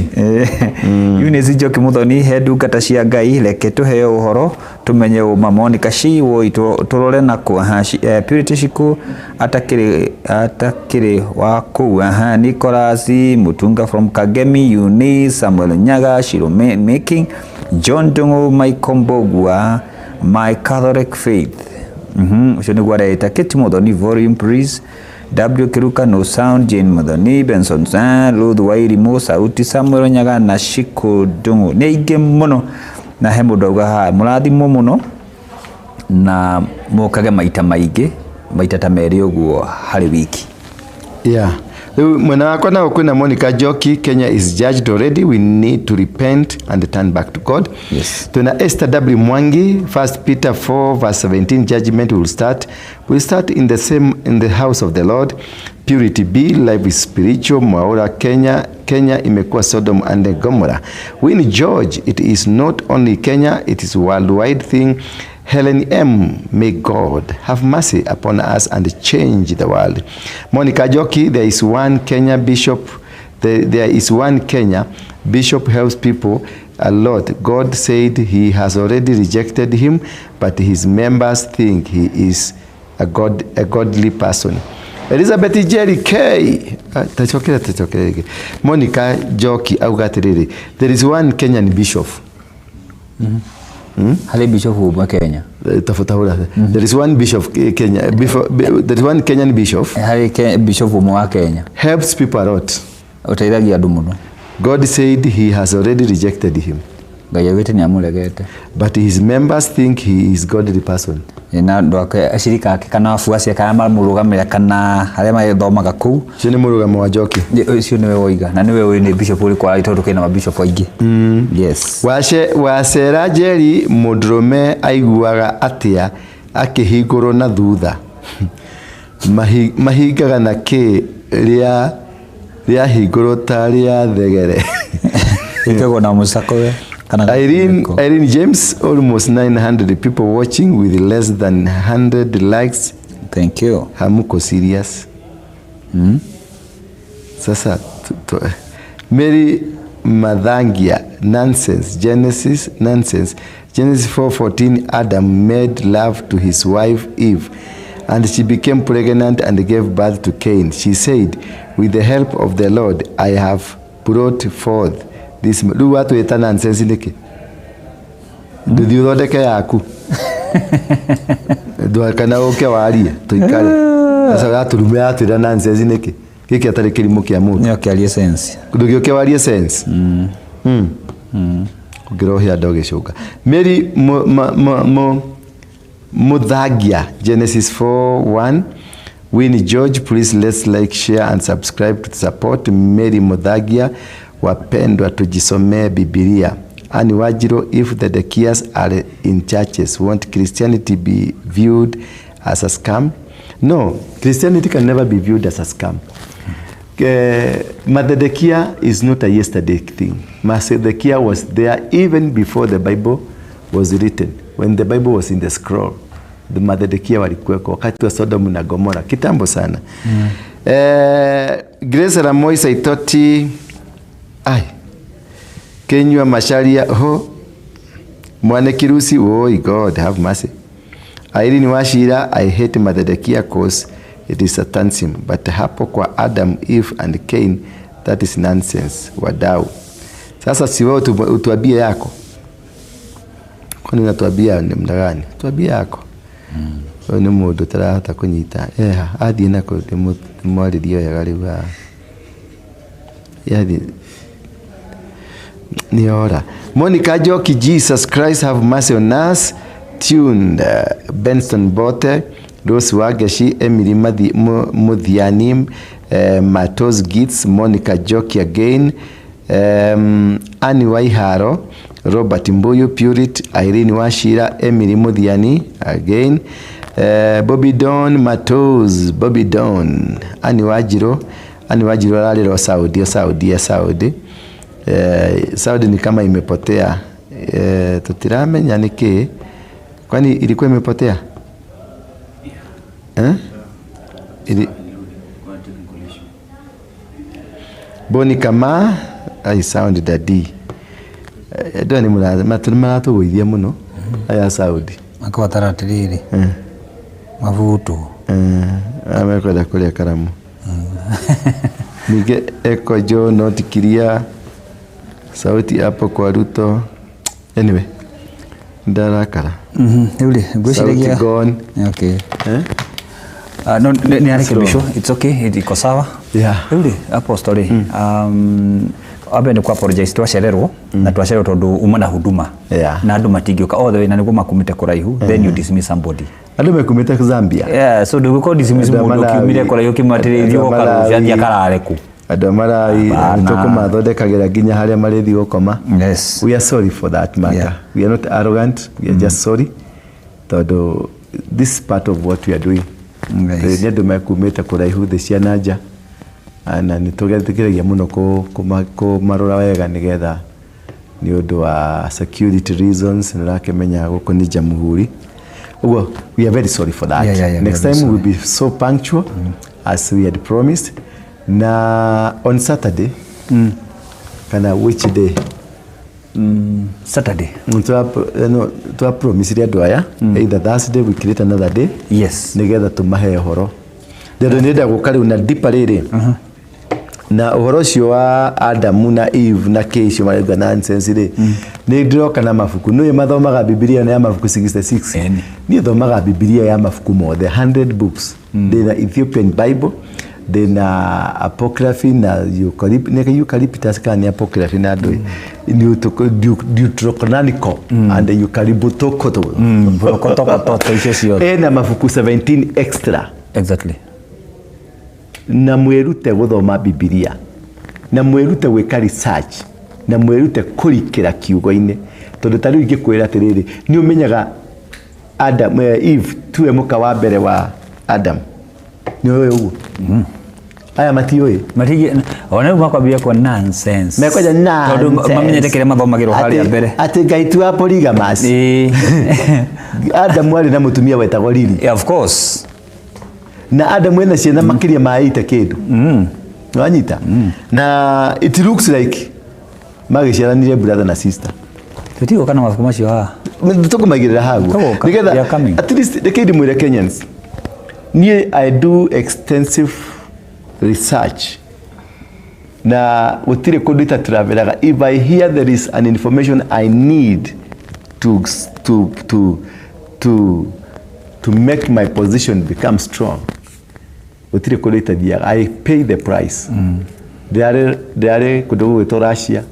Eunice Njoki Muthoni he ndungata cia Ngai reke tũheo ũhoro tũmenye ũma. Monica Shi woi tũrore na kũ aha, Purity Shiku atakĩrĩ atakĩrĩ wa kũu aha, Nicholas Mutunga from Kagemi Eunice Samuel Nyaga Shiro Making John Ndung'u Michael Mbogua My Catholic Faith. Ũcio nĩguo areita Kate Muthoni volume please W Kiruka no sound Jane Muthoni Benson San Ruth Wairimu Sauti Samuel Nyaga na Shiko Ndung'u nĩ aingĩ mũno na he mũndũ auga haha mũrathimwo mũno na mũkage maita maingĩ maita ta merĩ ũguo harĩ wiki. Yeah. Rĩu mwena wakwa nao kwĩna Monica Njoki, Kenya is judged already, we need to repent and turn back to God. Yes. Twĩna Esther W Mwangi, 1 Peter 4 verse 17, judgment will start. Will start in the same in the house of the Lord. Purity B, life is spiritual. Mwaura, Kenya, Kenya imekuwa Sodom and Gomorrah. Winnie George, it is not only Kenya, it is worldwide thing. Helen M, may God have mercy upon us and change the world. Monica Joki, there is one Kenya bishop. There is one Kenya bishop helps people a lot. God said he has already rejected him, but his members think he is a godly person. Elizabeth Jerry K. Tachokera tachokera rĩngĩ. Monica Njoki auga atĩrĩrĩ, there is one Kenyan bishop. Harĩ bishop ũmwe Kenya. Tafuta hura. There is one bishop Kenya before, there is one Kenyan bishop Harĩ bishop ũmwe wa Kenya helps people a lot. ũteithagia andũ mũno. God said he has already rejected him, Ngai augĩte nĩ amũregete but his members think he is godly person. Na andũ ake acirika ake kana wafuasi ake arĩa mamũrũgamĩrĩra kana arĩa magĩthomaga kũu. Ũcio nĩ mũrũgamo wa Njoki. Ũcio nĩwe woiga na nĩwe ũĩ nĩ bishop ũrĩkũ arĩ tondũ kwĩna mabishop aingĩ. Yes. Wacera Njeri mũndũrũme aiguaga atĩa akĩhingũrwo na thutha? Mahingaga na kĩ rĩahingũrwo ta rĩa thegere? Ĩkagwo na mũcako we kana Irene James, almost 900 people watching with less than 100 likes. Thank you. Hamuko serious. Sasa Mary Mathangia, nonsense. Genesis, nonsense. Genesis 4:14, Adam made love to his wife Eve, and she became pregnant and gave birth to Cain. She said, with the help of the Lord, I have brought forth this. Rĩu watwĩta nonsense nĩkĩ? Ndũthiĩ ũthondeke yaku. Kana ũke warie tũikare. Sasa ũratũrume atwĩra nonsense nĩkĩ? Gĩkĩ atarĩ kĩrimũ kĩa mũndũ. Nĩ ũkĩarie sense. Ndũgĩũke warie sense. Ũngĩrohia andũ ũgĩcũnga. Mary Muthagia, Genesis 4:1. Winnie George, please let's like, share and subscribe to support Mary Muthagia. Wapendwa, tujisomee Biblia. Annie Wanjiru, if the Zedekiahs are in churches, won't Christianity be viewed as a scam? No, Christianity can never be viewed as a scam. Mazedekia is not a yesterday thing. Mazedekia was there even before the Bible was written. When the Bible was in the scroll, the Mazedekia walikuweko wakati wa Sodom na Gomora kitambo sana. Grace Ramoi Saitoti, ai Kenywa Macharia ho Mwane Kirusi, oh God have mercy. Irene Wachira, I hate Mazedekia cause it is satanism, but hapo kwa Adam, Eve and Cain, that is nonsense. Wadau. Sasa si wewe utuambie yako. Kwani unatuambia ni muda gani? Tuambie yako. Ũyũ nĩ mũndũ ũtarahota kũnyita. Athiĩ nako ndĩmwarĩrie wega rĩu haha. Yathiĩ nĩ ora. Monica Njoki, Jesus Christ have mercy on us. Tuned. Benson Bote, Rose Wangeci, Emily Muthiani, Matos Gits, Monica Njoki again, Annie Waiharo, Robert Mbuyu, Purit, Irene Wachira, Emily Muthiani again, Bobby Don, Matos, Bobby Don, Annie Wanjiru, Annie Wanjiru ararĩrwo Saudi, Saudi, Saudi. Saudi ni kama imepotea. Tutiramenya niki? Kwani ilikuwa imepotea? Eh? Ili Boni kama I sound daddy. Andũ aya nĩ maratũgũithia mũno aya Saudi. Makabatara atĩrĩrĩ. Mabuto. Aya mekwenda kũrĩa karamu. Ningĩ Eko Joe not clear. Sauti hapo kwa Ruto. Anyway, ndarakara. Rĩu rĩ, ngwĩciragia Sauti gone. Okay. Eh? No, nĩ arekebishwo. It's okay, iko sawa. Yeah. Rĩu rĩ, Apostle rĩ, wambe nĩ ku apologize twacererwo na twacererwo tondũ uma na huduma. Yeah. Na andũ matingĩũka all the way na nĩguo makumĩte kũraihu, then you dismiss somebody. Andũ mekumĩte Zambia. Yeah, so ndũgũkorwo dismiss Andũ a mũndũ Malawi. ũkiumire kũraihu ũkiuma atĩrĩ, Andũ a thiĩ ũgoka Malawi. rũciũ, athiĩ akarare kũ. Andũ a Malawi Hapana. nĩtũkũmathondekagĩra nginya harĩa marĩthiĩ gũkoma. Yes. We are sorry for that matter. Yeah. We are not arrogant, we are just sorry. Tondũ this is part of what we are doing. Yes. Nĩ andũ mekumĩte kũraihu thĩ cia na nja. Na nĩ tũgeragia mũno kũmarora wega nĩgetha nĩ ũndũ wa security reasons, nĩ ũrakĩmenya gũkũ nĩ Jamhuri. Ũguo, we are very sorry for that. Yeah, we Next are very time we will be so punctual as we had promised. Na on Saturday, kana which day? Saturday. No, twa promise andũ aya, either Thursday we create another day. Yes. Nigetha tumahe ũhoro. Ndĩrenda nĩenda gũka rĩu na deeper rĩrĩ. Na ũhoro ũcio wa Adamu na Eve na kĩ icio marauga nonsense rĩ. Nĩ ndĩroka na mabuku. Nĩũĩ mathomaga Bibilia ya mabuku 66. Ĩni. Niĩ thomaga Bibilia ya mabuku mothe, 100 books. Ndĩna Ethiopian Bible, ndĩna Apocryphy na nĩ Eucalyptus kana nĩ Apocryphy na ndũĩ. Deuterocanonical and Eucalyptokoto. Prokotokoto icio ciothe. Ena mabuku 17 extra. Exactly. Na mwĩrute gũthoma Bibilia, na mwĩrute gwĩka research, na mwĩrute kũrikĩra kiugo-inĩ. Tondũ ta rĩu ingĩkwĩra atĩrĩrĩ, nĩ ũmenyaga Adam, Eve tiwe mũka wa mbere wa Adam. Nĩ ũĩ ũguo? Aya matiũĩ. Matige, ona rĩu makwambia kwa nonsense. Mekwanja Tondũ nonsense. mamenyete kĩrĩa mathomagĩrwo harĩa mbere. Atĩ Ngai ti wa polygamous. Ĩĩ. Adamu arĩ na mũtumia wetagwo Lili. Yeah, of course. Na Adamu ena ciana makĩria ma 8 kĩndũ. Wanyita? Na it looks like magĩciaranire brother na sister. Tũtigũka na mabuku macio haha. Tũkũmaigĩrĩra haguo. Tũgũka. Nĩgetha They are coming. at least reke ndĩmwĩre Kenyans. Niĩ I do extensive research. Na gũtirĩ kũndũ itatravelaga. If I hear there is an information I need to make my position become strong, gũtirĩ kũndũ itathiaga. I pay the price. Ndĩrarĩ kũndũ gũgwĩtwo Russia,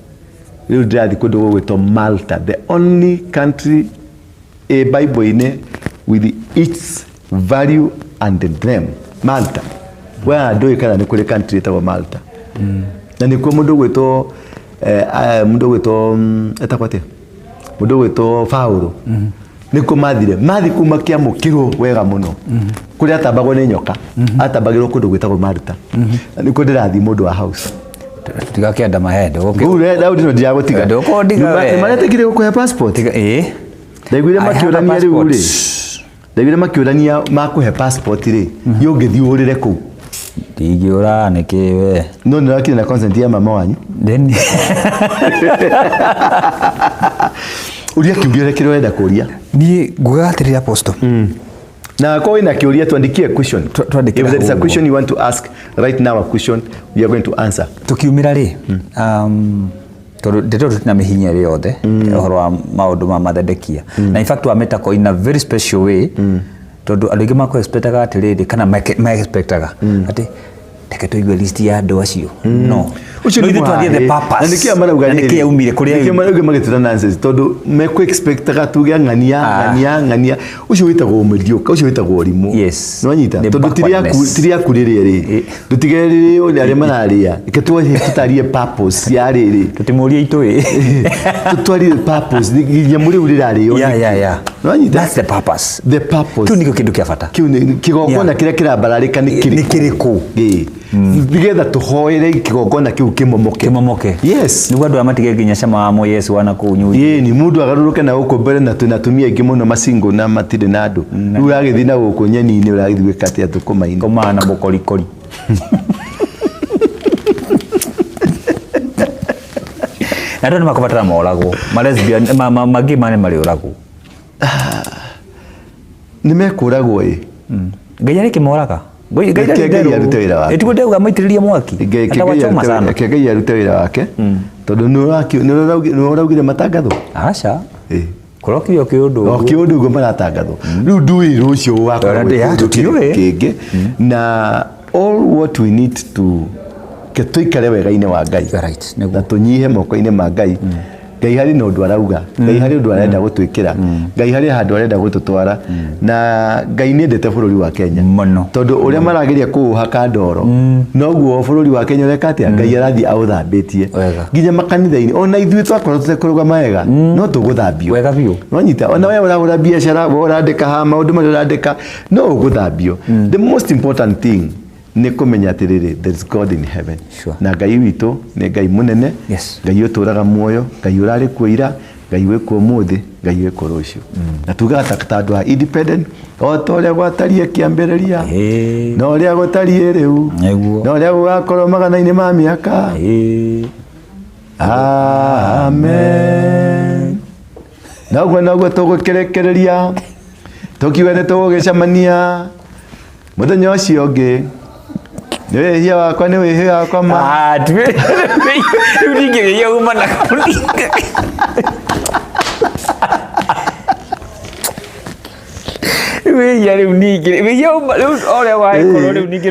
rĩu ndĩrathiĩ kũndũ gũgwĩtwo Malta, the only country ĩ Bible-inĩ with its value and the name, Malta. We ndũĩ kana nĩ kũrĩ country ĩtagwo Malta. Na nĩkuo mũndũ ũgwĩtwo Mũndũ ũgwĩtwo etagwo atĩa, mũndũ ũgwĩtwo Paulo, nĩkuo mathire, mathi kũu makĩamũkĩrwo wega mũno. Kũrĩa atambagwo nĩ nyoka, atambagĩrwo kũndũ gwĩtagwo Maruta. Na nĩkuo ndĩrathiĩ, mũndũ wa house. Tutigakĩenda mahendo. Kũu Daudi no ndiragũtiga. Ndũkũndiga we. Nĩ maretekire gũkũhe passport. Ĩĩ. Ndaiguire I have a makĩũrania rĩu passport. rĩ, ndaiguire makĩũrania makũhe passport rĩ, yũngĩthiĩ ũrĩre kũu. Ndingĩũra nĩkĩ we? No nĩ ũrakire na consent ya mama wanyu. Then Ũria kĩũria ũrĩa kĩrĩa ũrenda kũria. Niĩ ngugaga atĩrĩrĩ, Apostle. Na akorwo wĩna kĩũria, tuandikie question. Twandĩkĩre If there is a hau ũguo. question you want to ask right now, a question we are going to answer. Tukiumĩra rĩ, tondũ ndeto tũtina mĩhinya ĩrĩ yothe ũhoro wa maũndũ ma mathedekia, na in fact wamĩtako in a very special way, tondũ andũ aingĩ makũ expectaga atĩrĩrĩ, kana ma expectaga atĩ reke tũigue list ya andũ acio, no Ũcio no nĩ ithuĩ twathiĩ the mũhahe. purpose. Na nĩkĩo marauga Na rĩrĩ, nĩkĩo yaumire kũrĩa nĩkĩo yaumire. marauga magĩtwĩra nonsense, tondũ mekũ expectaga tuge ng'ania, ng'ania, ng'ania. Ũcio wĩtagwo mediocre, ũcio wĩtagwo ũrimũ. Nĩwanyita? Nĩ Tondũ ti rĩaku, backwardness. ti rĩaku rĩrĩa rĩ, ndũtige rĩrĩ arĩa mararĩa, reke tũtarie purpose ya rĩrĩ. Tũtimũrie itũĩ. Tũtwarie purpose nyamũ rĩu rĩrarĩo nĩkĩ. Nĩwanyita? That's the purpose. The purpose. Kĩu nĩkĩo kĩndũ kĩa bata. Kĩu nĩ kĩgongona kĩrĩa kĩrambararĩka nĩ kĩrĩkũ? Nĩ kĩrĩkũ? Ĩĩ. Nĩgetha tũhoere kĩgongona kĩu kĩmomoke. Kĩmomoke. Yes. Nĩguo andũ aya matige nginya cama wa mũ Yesu wana kũu nyunyi. Ĩĩ, ni mũndũ agarũrũke na gũkũ mbere, na twĩna atumia aingĩ mũno masingle na matirĩ na andũ. Rĩu ũragĩthiĩ na gũkũ nyeni-inĩ, ũragĩthiĩ gwĩka atĩa thũkũma-inĩ? Kũmana na mũkorikori. Na andũ nĩ makũbatara moragwo, ma lesbian, mangĩ mane marĩũragwo. Nĩ mekũragwo ĩ. Ngai arĩkĩmoraga. Ngai Reke Ngai arute wĩra wake. Ĩtiguo ndauga maitĩrĩrie mwaki. Ngai Atawachoma sana. reke Ngai arute wĩra wake, tondũ nĩ ũraugire matangathwo. Aca. Ĩ. Kũrokire o kĩũndũ o ũguo. kĩũndũ ũguo maratangathwo rĩu, ndũĩ rũciũ gũgakorwo gwĩ Ya, kĩũndũ tũtiũĩ. kĩngĩ. Na all what we need to ke tũikare wega-inĩ wa Ngai You are right, nĩguo. na tũnyihe moko-inĩ ma Ngai. Ngai harĩ na ũndũ arauga, Ngai harĩ ũndũ arenda gũtwĩkĩra, Ngai harĩ handũ arenda gũtũtwara, na Ngai nĩ endete bũrũri wa Kenya Mũno. tondũ ũrĩa marageria kũũhaka ndoro, noguo bũrũri wa Kenya ũreka atĩa, Ngai arathiĩ aũthambĩtie. Wega. Nginya makanitha-inĩ, ona ithuĩ twakorwo tũtekũrũgama wega, no tũgũthambio. Wega biũ. Wanyita? Ona we ũrahũra biacara, we ũrandĩka haha maũndũ marĩa ũrandĩka, no ũgũthambio. The most important thing nĩ kũmenya atĩrĩrĩ, there is God in heaven. Na Ngai witũ nĩ Ngai mũnene, Ngai ũtũraga muoyo, Ngai ũrarĩ kuo ira, Ngai wĩkuo ũmũthĩ, Ngai wĩkuo rũciũ. Na tugaga ta andũ a independent, o ta ũrĩa gwatariĩ kĩambĩrĩria, na ũrĩa gũtariĩ rĩu, na ũrĩa gũgakorwo magana-inĩ ma mĩaka. Amen. Noguo noguo tũgũkĩrĩkĩrĩria, tũkiuga nĩ tũgũgĩcemania mũthenya ũcio ũngĩ. Nĩ wĩhia wakwa, nĩ wĩhia wakwa ma. Ah, rĩu ndingĩgeria uma na rĩu wĩhia, rĩu ningĩ wĩhia uma rĩu ũrĩa wagĩkorwo rĩu ningĩ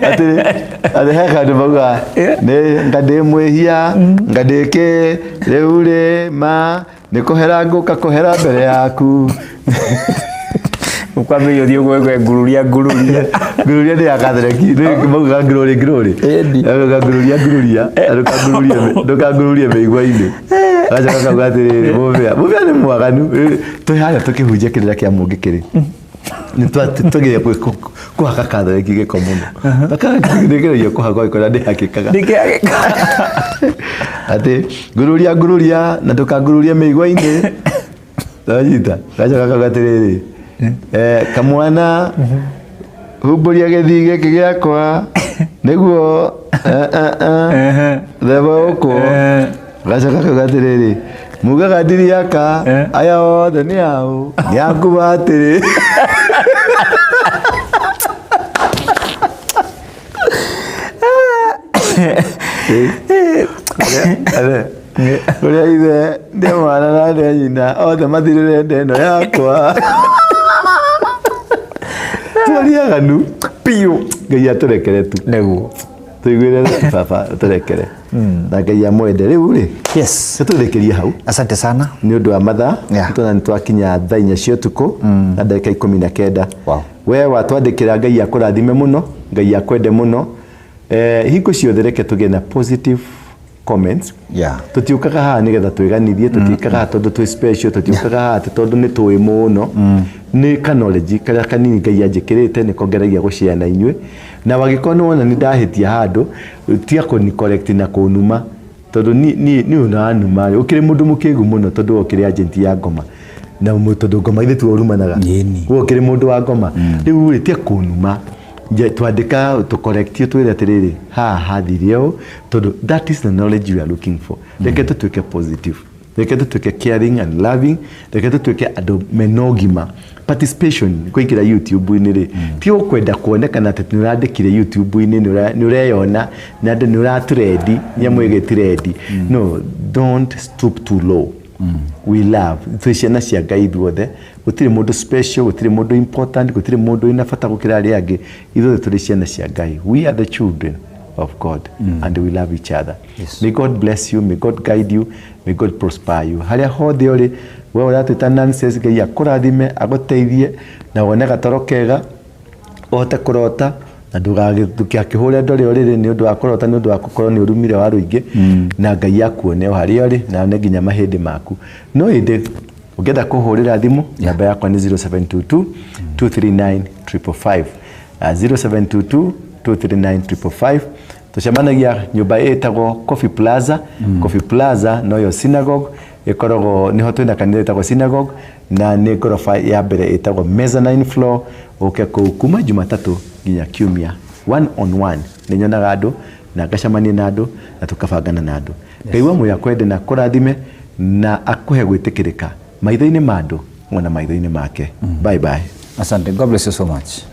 Atĩrĩ, atĩ he handũ maugaga nĩ nga ndĩ mwĩhia, nga ndĩ kĩ rĩu rĩ, ma nĩ kũhera ngũka kũhera mbere yaku. Ũkwambĩrĩria ũthiĩ ũgwe ngururia ngururia. Ngururia nĩ ya Katholeki, nĩ maugaga glory glory. Ĩni. Augaga ngururia ngururia, ndũkangururie, ndũkangururie mĩigua-inĩ. Gacoka kauga atĩrĩrĩ, mũbĩa mũbĩa nĩ mwaganu. Twĩ harĩa tũkĩhunjia kĩrĩra kĩa mũngĩ kĩrĩ nĩ twageria kũhaka Katholeki gĩko mũno. Nĩgeragia kũhaka gĩko na ndĩhakĩkaga. Atĩ ngururia ngururia na ndũkangururie mĩigua-inĩ. Wanyita? Gacoka kauga atĩrĩrĩ, kamwana humbũria gĩthii gĩkĩ gĩakwa nĩguo theba ũkũ. Gacoka kauga atĩrĩrĩ, mugaga ndiriaka aya othe nĩ aũ, nĩ aku atĩrĩ. Ũrĩa ithe ndĩ mwana na ndĩ nyina othe mathirĩre nda ĩno yakwa. Tũriaganu biũ. Ngai atũrekere tu. Nĩguo. Tũiguĩre tu baba atũrekere na Ngai amwende. Rĩu rĩ, tũrĩkĩrie hau. Asante sana. Nĩ ũndũ wa mathaa, tũna nĩ twakinya thaa 4 cia ũtukũ na ndagĩka 19. We watwandĩkĩra, Ngai akũrathime mũno, Ngai akwende mũno. Hingo ciothe reke tũgĩe na positive comments. Tũtiũkaga haha nĩgetha twĩganithie, tũtiũkaga haha tondũ twĩ special, tũtiũkaga haha atĩ tondũ nĩ tũĩ mũno. Nĩ ka knowledge karĩa kanini Ngai anjĩkĩrĩte nĩko ngeragia gũshare na inyuĩ. Na wangĩkorwo nĩ wona nĩ ndahĩtia handũ, tiga kũni correct na kũnuma, tondũ niĩ niĩ ũranuma rĩ, ũkĩrĩ mũndũ mũkĩgu mũno tondũ we ũkĩrĩ agent ya ngoma. Na tondũ ngoma ithe tiwe ũrumanaga. We ũkĩrĩ mũndũ wa ngoma. Rĩu rĩ, tiga kũnuma. Twandĩka tũkorektio twĩre atĩrĩrĩ, haha hathire ũũ, tondũ that is the knowledge we are looking for. Reke tũtuĩke positive, reke tũtuĩke caring and loving, reke tũtuĩke andũ mena ũgima. Participation kũingĩra YouTube-inĩ rĩ, ti ũkwenda kuonekana atĩ nĩ ũrandĩkire YouTube-inĩ, nĩ ũreyona na andũ nĩ ũratrendi, nyamũ ĩgĩtrendi. No, don't stoop too low. We love, twĩ ciana cia Ngai ithuothe. Gũtirĩ mũndũ special, gũtirĩ mũndũ important, gũtirĩ mũndũ wĩna bata gũkĩra arĩa angĩ. Ithuothe tũrĩ ciana cia Ngai. We are the children of God and we love each other. May God bless you, may God guide you, may God prosper you. Harĩa hothe ũrĩ, we ũratwĩta nonsense, Ngai akũrathime, agũteithie na wone gatoro kega, ũhote kũrota na ndũgakĩhũre ndore ũrĩrĩ nĩ ũndũ wa kũrota, nĩ ũndũ wa gũkorwo nĩ ũrumire wa rũingĩ, na Ngai akuone o harĩa ũrĩ na one nginya mahĩndĩ maku. No ĩndĩ ũngĩenda kũhũrĩra thimũ, namba yakwa nĩ 0722 239 555, 0722 239 555. Tũcemanagia nyũmba ĩtagwo Coffee Plaza. Coffee Plaza noyo synagogue ĩkoragwo nĩho, twĩna kanitha ĩtagwo synagogue na nĩ ngoroba ya mbere ĩtagwo mezzanine floor. Ũke kũu kuma Jumatatũ nginya Kiumia, one on one nĩ nyonaga andũ na ngacemania na andũ na tũkabangana na andũ. Ngai wa muoyo akwende na akũrathime na akũhe gwĩtĩkĩrĩka maitho-inĩ ma andũ ona maitho-inĩ make. Bye bye. Asante. God bless you so much.